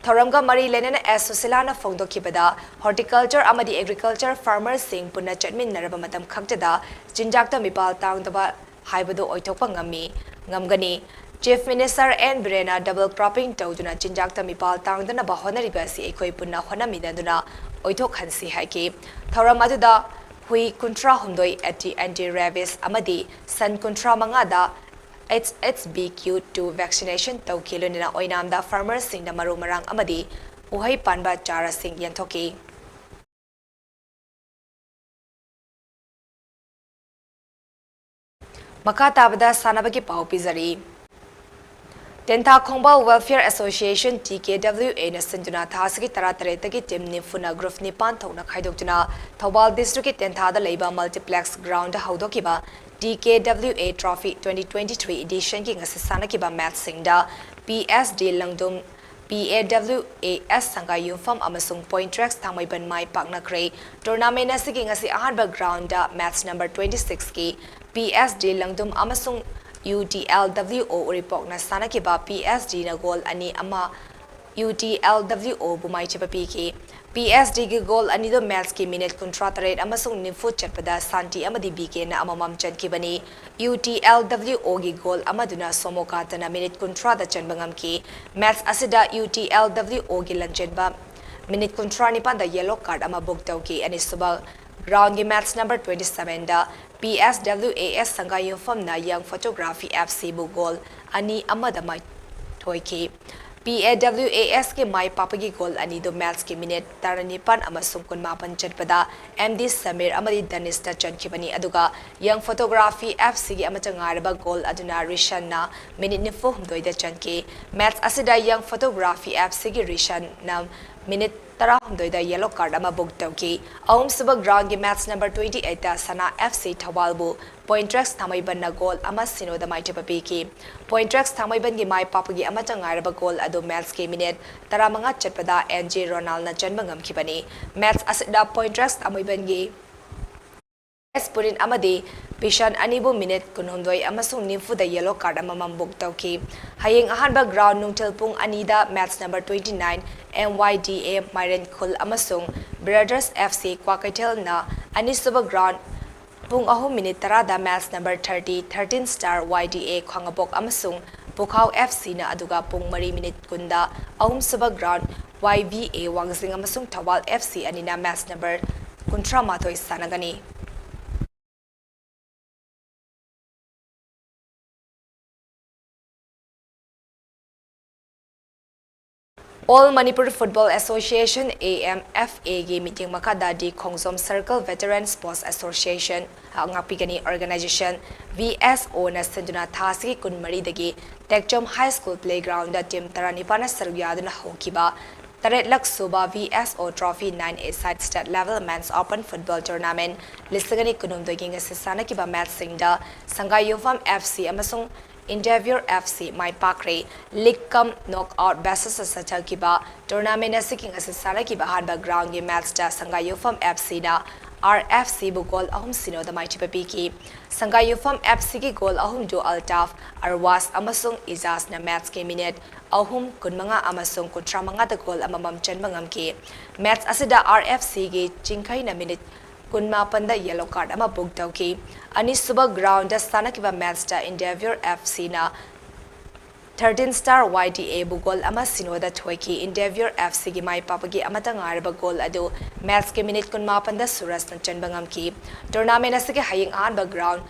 ꯊꯧꯔꯝꯒ ꯃꯔꯤ ꯂꯩꯅꯅ ꯑꯦꯁ ꯁꯨꯁꯤꯂꯥꯅ ꯐꯣꯡꯗꯣꯛꯈꯤꯕꯗ, horticulture ꯑꯃꯗꯤ agriculture farmer ꯁꯤꯡ ꯄꯨꯟꯅ ꯆꯠꯃꯤꯟꯅꯔꯕ ꯃꯇꯝ ꯈꯛꯇꯗ ꯆꯤꯟꯖꯥꯛꯇ ꯃꯤꯄꯥꯜ ꯇꯥꯡꯗꯕ ꯍꯥꯏꯕꯗꯨ ꯑꯣꯏꯊꯣꯛꯄ ꯉꯝꯃꯤ꯫ ꯉꯝꯒꯅꯤ꯫ Chief Minister N Birenna double cropping ꯇꯧꯗꯨꯅ ꯆꯤꯟꯖꯥꯛꯇ ꯃꯤꯄꯥꯜ ꯇꯥꯡꯗꯅꯕ ꯍꯣꯠꯅꯔꯤꯕ ꯑꯁꯤ ꯑꯩꯈꯣꯏ ꯄꯨꯟꯅ ꯍꯣꯠꯅꯃꯤꯟꯅꯗꯨꯅ ꯑꯣꯏꯊꯣꯛꯍꯟꯁꯤ ꯍꯥꯏꯈꯤ꯫ ꯊꯧꯔꯝ ꯑꯗꯨꯗ ꯍꯨꯏ ꯀꯨꯟꯊ꯭ꯔꯥ ꯍꯨꯝꯗꯣꯏ anti anti rabies ꯑꯃꯗꯤ ꯁꯟ ꯀꯨꯟꯊ꯭ꯔꯥ ꯃꯉꯥꯗ H H B Q two vaccination ꯇꯧꯈꯤ꯫ ꯂꯣꯏꯅꯅ ꯑꯣꯏꯅꯥꯝꯗ farmerꯁꯤꯡꯗ ꯃꯔꯨ ꯃꯔꯥꯡ ꯑꯃꯗꯤ ꯎꯍꯩ ꯄꯥꯟꯕ ꯆꯥꯔꯥꯁꯤꯡ ꯌꯦꯟꯊꯣꯛꯈꯤ꯫ ꯃꯈꯥ ꯇꯥꯕꯗ ꯁꯥꯟꯅꯕꯒꯤ ꯄꯥꯎ ꯄꯤꯖꯔꯤ꯫ ꯇꯦꯟꯊꯥ ꯈꯣꯡꯕꯥꯜ Welfare Association, T K W A ꯅ ꯁꯤꯟꯗꯨꯅ ꯊꯥ ꯑꯁꯤꯒꯤ ꯇꯔꯥꯇꯔꯦꯠꯇꯒꯤ team ꯅꯤꯐꯨꯅ group ꯅꯤꯄꯥꯟ ꯊꯣꯛꯅ ꯈꯥꯏꯗꯣꯛꯇꯨꯅ ꯊꯧꯕꯥꯜ districtꯀꯤ ꯇꯦꯟꯊꯥꯗ ꯂꯩꯕ multiplex groundꯗ ꯍꯧꯗꯣꯛꯈꯤꯕ T K W A Trophy twenty twenty-three editionꯒꯤ ꯉꯁꯤ ꯁꯥꯟꯅꯈꯤꯕ matchꯁꯤꯡꯗ P S D ꯂꯪꯗꯨꯝ P A W A S ꯁꯪꯒꯥꯏ ꯌꯨꯝꯐꯝ ꯑꯃꯁꯨꯡ Pointrex ꯊꯥꯡꯃꯩꯕꯟ ꯃꯥꯏ ꯄꯥꯛꯅꯈ꯭ꯔꯦ꯫ Tournament ꯑꯁꯤꯒꯤ ꯉꯁꯤ ꯑꯍꯥꯟꯕ groundꯗ match number twenty-sixꯀꯤ P S D ꯂꯪꯗꯨꯝ ꯑꯃꯁꯨꯡ U T L W O ꯎꯔꯤꯄꯣꯛꯅ ꯁꯥꯟꯅꯈꯤꯕ P S Dꯅ goal ꯑꯅꯤ ꯑꯃ U T L W Oꯕꯨ ꯃꯥꯏꯊꯤꯕ ꯄꯤꯈꯤ꯫ P S Dꯒꯤ goal ꯑꯅꯤꯗꯨ matchꯀꯤ minute ꯀꯨꯟꯊ꯭ꯔꯥ ꯇꯔꯦꯠ ꯑꯃꯁꯨꯡ ꯅꯤꯐꯨ ꯆꯠꯄꯗ ꯁꯥꯟꯇꯤ ꯑꯃꯗꯤ ꯕꯤꯀꯦꯅ ꯑꯃꯃꯝ ꯆꯟꯈꯤꯕꯅꯤ꯫ U T L W Oꯒꯤ goal ꯑꯃꯗꯨꯅ ꯁꯣꯃꯣꯀꯥꯇꯅ minute ꯀꯨꯟꯊ꯭ꯔꯥꯗ ꯆꯟꯕ ꯉꯝꯈꯤ꯫ Match ꯑꯁꯤꯗ U T L W Oꯒꯤ ꯂꯟꯖꯦꯟꯕ minute ꯀꯨꯟꯊ꯭ꯔꯥ ꯅꯤꯄꯥꯟꯗ yellow card ꯑꯃ book ꯇꯧꯈꯤ꯫ ꯑꯅꯤꯁꯨꯕ groundꯒꯤ match number twenty-sevenꯗ P S W A S ꯁꯪꯒꯥꯏ ꯌꯨꯝꯐꯝꯅ Young Photography F Cꯕꯨ goal ꯑꯅꯤ ꯑꯃꯗ ꯃꯥꯏꯊꯣꯏꯈꯤ꯫ P A W A Sꯀꯤ my ꯄꯥꯛꯄꯒꯤ goal ꯑꯅꯤꯗꯨ matchꯀꯤ minute ꯇꯔꯥꯅꯤꯄꯥꯟ ꯑꯃꯁꯨꯡ ꯀꯨꯟꯃꯥꯄꯟ ꯆꯠꯄꯗ M D ꯁꯃꯤꯔ ꯑꯃꯗꯤ ꯗꯅꯤꯁꯅ ꯆꯟꯈꯤꯕꯅꯤ, ꯑꯗꯨꯒ Young Photography F Cꯒꯤ ꯑꯃꯠꯇ ꯉꯥꯏꯔꯕ goal ꯑꯗꯨꯅ ꯔꯤꯁꯟꯅ minute ꯅꯤꯐꯨ ꯍꯨꯝꯗꯣꯏꯗ ꯆꯟꯈꯤ꯫ Match ꯑꯁꯤꯗ Young Photography F Cꯒꯤ ꯔꯤꯁꯟꯅ minute ꯇꯔꯥꯍꯨꯝꯗꯣꯏꯗ yellow card ꯑꯃ book ꯇꯧꯈꯤ꯫ ꯑꯍꯨꯝꯁꯨꯕ groundꯒꯤ match number twenty-eightꯇ ꯁꯅꯥ F C ꯊꯧꯕꯥꯜꯕꯨ Pointrex ꯊꯥꯡꯃꯩꯕꯟꯅ goal ꯑꯃ ꯁꯤꯅꯣꯗ ꯃꯥꯏꯊꯤꯕ ꯄꯤꯈꯤ꯫ Pointrex ꯊꯥꯡꯃꯩꯕꯟꯒꯤ ꯃꯥꯏ ꯄꯥꯛꯄꯒꯤ ꯑꯃꯠꯇ ꯉꯥꯏꯔꯕ goal ꯑꯗꯨ matchꯀꯤ minute ꯇꯔꯥꯃꯉꯥ ꯆꯠꯄꯗ N J ꯔꯣꯅꯥꯜꯅ ꯆꯟꯕ ꯉꯝꯈꯤꯕꯅꯤ꯫ Match ꯑꯁꯤꯗ Pointrex ꯊꯥꯡꯃꯩꯕꯟꯒꯤ S ꯄꯨꯅꯤꯠ ꯑꯃꯗꯤ ꯕꯤꯁꯟ ꯑꯅꯤꯕꯨ minute ꯀꯨꯟꯍꯨꯝꯗꯣꯏ ꯑꯃꯁꯨꯡ ꯅꯤꯐꯨꯗ yellow card ꯑꯃꯃꯝ book ꯇꯧꯈꯤ꯫ ꯍꯌꯦꯡ ꯑꯍꯥꯟꯕ ground ꯅꯨꯡꯊꯤꯜ ꯄꯨꯡ ꯑꯅꯤꯗ match number twenty-nine M Y D A ꯃꯥꯏꯔꯦꯟ ꯈꯨꯜ ꯑꯃꯁꯨꯡ Brothers F C ꯀ꯭ꯋꯥꯀꯩꯊꯦꯜꯅ ꯑꯅꯤꯁꯨꯕ ground ꯄꯨꯡ ꯑꯍꯨꯝ ꯃꯤꯅꯤꯠ ꯇꯔꯥꯗ match number thirty, thirteen star Y D A Khwangngabok ꯑꯃꯁꯨꯡ ꯄꯨꯈꯥꯎ ꯑꯦꯐ ꯁꯤꯅ, ꯑꯗꯨꯒ ꯄꯨꯡ ꯃꯔꯤ ꯃꯤꯅꯤꯠ ꯀꯨꯟꯗ ꯑꯍꯨꯝꯁꯨꯕ ꯒ꯭ꯔꯥꯎꯟ ꯋꯥꯏ ꯚꯤ ꯑꯦ ꯋꯥꯡꯖꯤꯡ ꯑꯃꯁꯨꯡ ꯊꯧꯕꯥꯜ ꯑꯦꯐ ꯁꯤ ꯑꯅꯤꯅ ꯃꯦꯠꯆ ꯅꯝꯕꯔ ꯀꯨꯟꯊ꯭ꯔꯥ ꯃꯥꯊꯣꯏ ꯁꯥꯟꯅꯒꯅꯤ꯫ All Manipur Football Association, A M F A, ꯒꯤ ꯃꯤꯠꯌꯦꯡ ꯃꯈꯥꯗ ꯗꯤ ꯈꯣꯡꯖꯣꯝ Circle Veteran Sports Association, ꯉꯥꯛꯄꯤꯒꯅꯤ organization, V S O, ꯅ ꯁꯤꯟꯗꯨꯅ ꯊꯥ ꯑꯁꯤꯒꯤ ꯀꯨꯟꯃꯔꯤꯗꯒꯤ ꯇꯦꯛꯆꯝ High School Playground ꯗ team ꯇꯔꯥꯅꯤꯄꯥꯟꯅ ꯁꯔꯨꯛ ꯌꯥꯗꯨꯅ ꯍꯧꯈꯤꯕ ꯇꯔꯦꯠꯂꯛ ꯁꯨꯕ V S O Trophy nine A Side State Level Men's Open Football Tournament ꯂꯤꯁꯤꯡ ꯑꯅꯤ ꯀꯨꯟꯍꯨꯝꯗꯣꯏꯒꯤ ꯉꯁꯤ ꯁꯥꯟꯅꯈꯤꯕ ꯃꯦꯠꯆꯁꯤꯡꯗ ꯁꯪꯒꯥꯏꯌꯨꯝꯐꯝ F C ꯑꯃꯁꯨꯡ Endeavour F C ꯃꯥꯏ ꯄꯥꯛꯈ꯭ꯔꯦ꯫ League cum knockout basis ꯇ ꯆꯠꯊꯈꯤꯕ tournament ꯑꯁꯤꯒꯤ ꯉꯁꯤ ꯁꯥꯟꯅꯈꯤꯕ ꯑꯍꯥꯟꯕ ꯒ꯭ꯔꯥꯎꯟꯒꯤ ꯃꯦꯠꯆꯇ ꯁꯪꯒꯥꯏꯌꯨꯝꯐꯝ F C ꯅ R F C ꯕꯨ ꯒꯣꯜ ꯑꯍꯨꯝ ꯁꯤꯅꯣꯗ ꯃꯥꯏꯊꯤꯕ ꯄꯤꯈꯤ꯫ ꯁꯪꯒꯥꯏꯌꯨꯝꯐꯝ F C ꯒꯤ ꯒꯣꯜ ꯑꯍꯨꯝꯗꯨ ꯑꯜꯇꯥꯐ, ꯑꯔꯋꯥꯁ ꯑꯃꯁꯨꯡ ꯏꯖꯥꯖꯅ ꯃꯦꯠꯆꯀꯤ ꯃꯤꯅꯤꯠ ꯑꯍꯨꯝ, ꯀꯨꯟꯃꯉꯥ ꯑꯃꯁꯨꯡ ꯀꯨꯟꯊ꯭ꯔꯥ ꯃꯉꯥꯗ ꯒꯣꯜ ꯑꯃꯃꯝ ꯆꯟꯕ ꯉꯝꯈꯤ꯫ ꯃꯦꯠꯆ ꯑꯁꯤꯗ R F C ꯒꯤ ꯆꯤꯡꯈꯩꯅ ꯃꯤꯅꯤꯠ ꯀꯨꯟꯃꯥꯄꯟꯗ yellow card ꯑꯃ book ꯇꯧꯈꯤ꯫ ꯑꯅꯤꯁꯨꯕ ꯒ꯭ꯔꯥꯎꯟꯗ ꯁꯥꯟꯅꯈꯤꯕ ꯃꯦꯠꯆꯇ Endeavour F C ꯅ ꯊꯥꯔꯇꯤꯟ ꯁ꯭ꯇꯥꯔ ꯋꯥꯏ ꯗꯤ ꯑꯦ ꯕꯨ ꯒꯣꯜ ꯑꯃ ꯁꯤꯅꯣꯗ ꯊꯣꯏꯈꯤ꯫ Endeavour F C ꯒꯤ ꯃꯥꯏ ꯄꯥꯛꯄꯒꯤ ꯑꯃꯠꯇ ꯉꯥꯏꯔꯕ ꯒꯣꯜ ꯑꯗꯨ ꯃꯦꯠꯆꯀꯤ ꯃꯤꯅꯤꯠ ꯀꯨꯟꯃꯥꯄꯟꯗ ꯁꯨꯔꯖꯅ ꯆꯟꯕ ꯉꯝꯈꯤ꯫ Tournament ꯑꯁꯤꯒꯤ ꯍꯌꯦꯡ ꯑꯍꯥꯟꯕ ꯒ꯭ꯔꯥꯎꯟ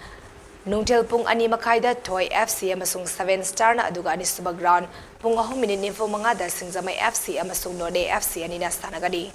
ꯅꯨꯡꯊꯤꯜ ꯄꯨꯡ ꯑꯅꯤ ꯃꯈꯥꯏꯗ ꯊꯣꯏ F C ꯑꯃꯁꯨꯡ Seven Star ꯅ, ꯑꯗꯨꯒ ꯑꯅꯤꯁꯨꯕ ꯒ꯭ꯔꯥꯎꯟ ꯄꯨꯡ ꯑꯍꯨꯝ ꯃꯤꯅꯤꯠ ꯅꯤꯐꯨ ꯃꯉꯥꯗ ꯁꯤꯡꯖꯃꯩ F C ꯑꯃꯁꯨꯡ ꯅꯣꯅꯦ F C ꯑꯅꯤꯅ ꯁꯥꯟꯅꯒꯅꯤ꯫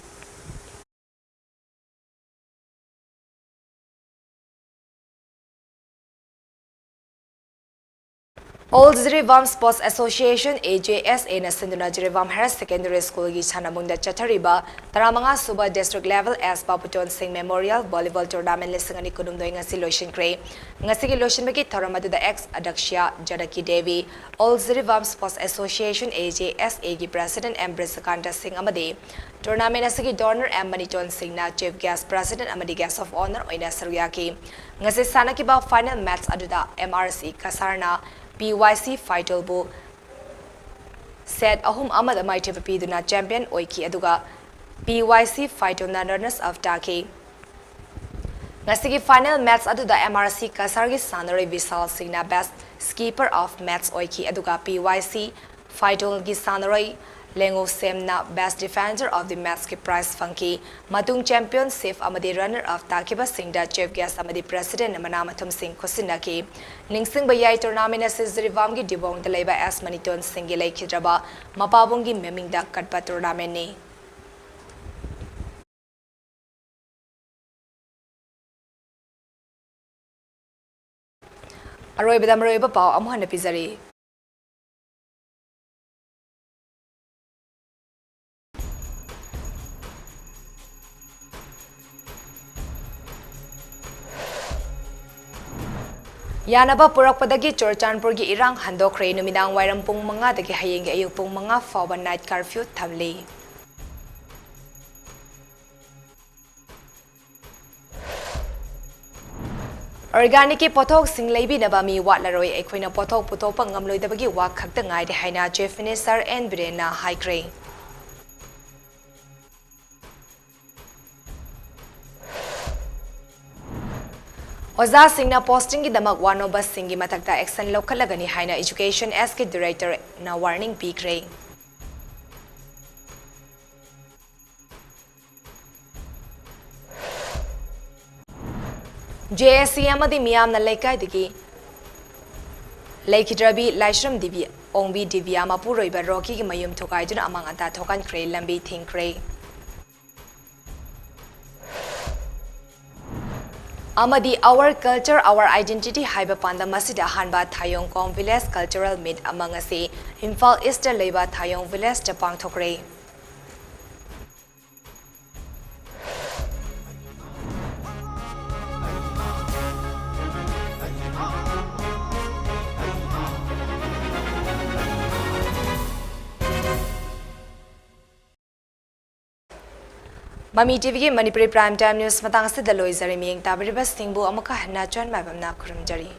All Jiribam Sports Association, A J S A, ꯅ ꯁꯤꯟꯗꯨꯅ ꯖꯤꯔꯤꯕꯥꯝ Higher Secondary School ꯒꯤ ꯁꯥꯟꯅꯕꯨꯡꯗ ꯆꯠꯊꯔꯤꯕ ꯇꯔꯥꯃꯉꯥ ꯁꯨꯕ District Level S ꯕꯥꯄꯨꯇꯣꯟ ꯁꯤꯡ Memorial Volleyball Tournament ꯂꯤꯁꯤꯡ ꯑꯅꯤ ꯀꯨꯟꯍꯨꯝꯗꯣꯏ ꯉꯁꯤ ꯂꯣꯏꯁꯤꯟꯈ꯭ꯔꯦ꯫ ꯉꯁꯤꯒꯤ ꯂꯣꯏꯁꯤꯟꯕꯒꯤ ꯊꯧꯔꯝ ꯑꯗꯨꯗ ex ꯑꯗ꯭ꯌꯛꯁ Janaki Devi, All Jiribam Sports Association, A J S A, ꯒꯤ President M ꯕ꯭ꯔꯤꯖꯀꯥꯟꯇ ꯁꯤꯡ ꯑꯃꯗꯤ tournament ꯑꯁꯤꯒꯤ donor M ꯃꯅꯤꯇꯣꯟ ꯁꯤꯡꯅ Chief Guest, President ꯑꯃꯗꯤ Guest of Honour ꯑꯣꯏꯅ ꯁꯔꯨꯛ ꯌꯥꯈꯤ꯫ ꯉꯁꯤ ꯁꯥꯟꯅꯈꯤꯕ final match ꯑꯗꯨꯗ M R C ꯀꯁꯥꯔꯅ P Y C ꯐꯥꯏꯇꯣꯜꯕꯨ set ꯑꯍꯨꯝ ꯑꯃꯗ ꯃꯥꯏꯊꯤꯕ ꯄꯤꯗꯨꯅ champion ꯑꯣꯏꯈꯤ, ꯑꯗꯨꯒ P Y C ꯐꯥꯏꯇꯣꯜꯅ runners up ꯇꯥꯈꯤ꯫ ꯉꯁꯤꯒꯤ final match ꯑꯗꯨꯗ M R C ꯀꯁꯥꯔꯒꯤ ꯁꯥꯟꯅꯔꯣꯏ ꯕꯤꯁꯥꯜ ꯁꯤꯡꯅ best skipper of match ꯑꯣꯏꯈꯤ, ꯑꯗꯨꯒ P Y C ꯐꯥꯏꯗꯣꯜꯒꯤ ꯁꯥꯟꯅꯔꯣꯏ ꯂꯦꯡꯉꯣ ꯁꯦꯝꯅ best defender of the match ꯀꯤ prize ꯐꯪꯈꯤ꯫ ꯃꯇꯨꯡ championship ꯑꯃꯗꯤ runner up ꯇꯥꯈꯤꯕꯁꯤꯡꯗ chief guest ꯑꯃꯗꯤ president ꯅ ꯃꯅꯥ ꯃꯊꯨꯝꯁꯤꯡ ꯈꯨꯠꯁꯤꯟꯅꯈꯤ꯫ ꯅꯤꯡꯁꯤꯡꯕ ꯌꯥꯏ, tournament ꯑꯁꯤ ꯖꯤꯔꯤꯕꯥꯝꯒꯤ ꯗꯤꯕꯣꯡꯗ ꯂꯩꯕ ꯑꯦꯁ ꯃꯅꯤꯇꯣꯟ ꯁꯤꯡꯒꯤ ꯂꯩꯈꯤꯗ꯭ꯔꯕ ꯃꯄꯥꯕꯨꯡꯒꯤ ꯃꯃꯤꯡꯗ ꯀꯠꯄ tournament ꯅꯤ꯫ ꯑꯔꯣꯏꯕꯗ ꯃꯔꯨꯑꯣꯏꯕ ꯄꯥꯎ ꯑꯃꯨꯛ ꯍꯟꯅ ꯄꯤꯖꯔꯤ꯫ ꯌꯥꯅꯕ ꯄꯨꯔꯛꯄꯗꯒꯤ ꯆꯨꯔꯆꯥꯟꯄꯨꯔꯒꯤ ꯏꯔꯥꯡ ꯍꯟꯗꯣꯛꯈ꯭ꯔꯦ꯫ ꯅꯨꯃꯤꯗꯥꯡ ꯋꯥꯏꯔꯝ ꯄꯨꯡ ꯃꯉꯥꯗꯒꯤ ꯍꯌꯦꯡꯒꯤ ꯑꯌꯨꯛ ꯄꯨꯡ ꯃꯉꯥ ꯐꯥꯎꯕ night curfew ꯊꯝꯂꯤ꯫ Organic ꯀꯤ ꯄꯣꯠꯊꯣꯛꯁꯤꯡ ꯂꯩꯕꯤꯅꯕ ꯃꯤ ꯋꯥꯠꯂꯔꯣꯏ꯫ ꯑꯩꯈꯣꯏꯅ ꯄꯣꯠꯊꯣꯛ ꯄꯨꯊꯣꯛꯄ ꯉꯝꯂꯣꯏꯗꯕꯒꯤ ꯋꯥ ꯈꯛꯇ ꯉꯥꯏꯔꯦ ꯍꯥꯏꯅ Chief Minister N ꯕꯤꯔꯦꯟꯅ ꯍꯥꯏꯈ꯭ꯔꯦ꯫ ꯑꯣꯖꯥꯁꯤꯡꯅ posting ꯒꯤꯗꯃꯛ ꯋꯥꯅꯣꯝꯕꯁꯤꯡꯒꯤ ꯃꯊꯛꯇ action ꯂꯧꯈꯠꯂꯒꯅꯤ ꯍꯥꯏꯅ Education S ꯀꯤ Director ꯅ warning ꯄꯤꯈ꯭ꯔꯦ꯫ J A C ꯑꯃꯗꯤ ꯃꯤꯌꯥꯝꯅ ꯂꯩꯀꯥꯏꯗꯒꯤ ꯂꯩꯈꯤꯗ꯭ꯔꯕꯤ ꯂꯥꯏꯁ꯭ꯔꯝ ꯗꯦꯕꯤ ꯑꯣꯡꯕꯤ ꯗꯤꯕꯤꯌꯥ ꯃꯄꯨꯔꯣꯏꯕ ꯔꯣꯀꯤꯒꯤ ꯃꯌꯨꯝ ꯊꯨꯒꯥꯏꯗꯨꯅ ꯑꯃꯥꯡ ꯑꯇꯥ ꯊꯣꯛꯍꯟꯈ꯭ꯔꯦ, ꯂꯝꯕꯤ ꯊꯤꯡꯈ꯭ꯔꯦ꯫ ꯑꯃꯗꯤ Our Culture, Our Identity ꯍꯥꯏꯕ ꯄꯥꯟꯗꯝ ꯑꯁꯤꯗ ꯑꯍꯥꯟꯕ ꯊꯥꯌꯣꯡꯈꯣꯡ Village Cultural Meet ꯑꯃ ꯉꯁꯤ ꯏꯝꯐꯥꯜ East ꯇ ꯂꯩꯕ ꯊꯥꯌꯣꯡ Village ꯇ ꯄꯥꯡꯊꯣꯛꯈ꯭ꯔꯦ꯫ ꯃꯃꯤ ꯇꯤꯚꯤꯒꯤ ꯃꯅꯤꯄꯨꯔꯤ Prime Time News ꯃꯇꯥꯡ ꯑꯁꯤꯗ ꯂꯣꯏꯖꯔꯦ꯫ ꯃꯤꯠꯌꯦꯡ ꯇꯥꯕꯤꯔꯤꯕꯁꯤꯡꯕꯨ ꯑꯃꯨꯛꯀ ꯍꯟꯅ ꯆꯣꯟ ꯃꯥꯏꯕꯝꯅ ꯈꯨꯔꯨꯝꯖꯔꯤ꯫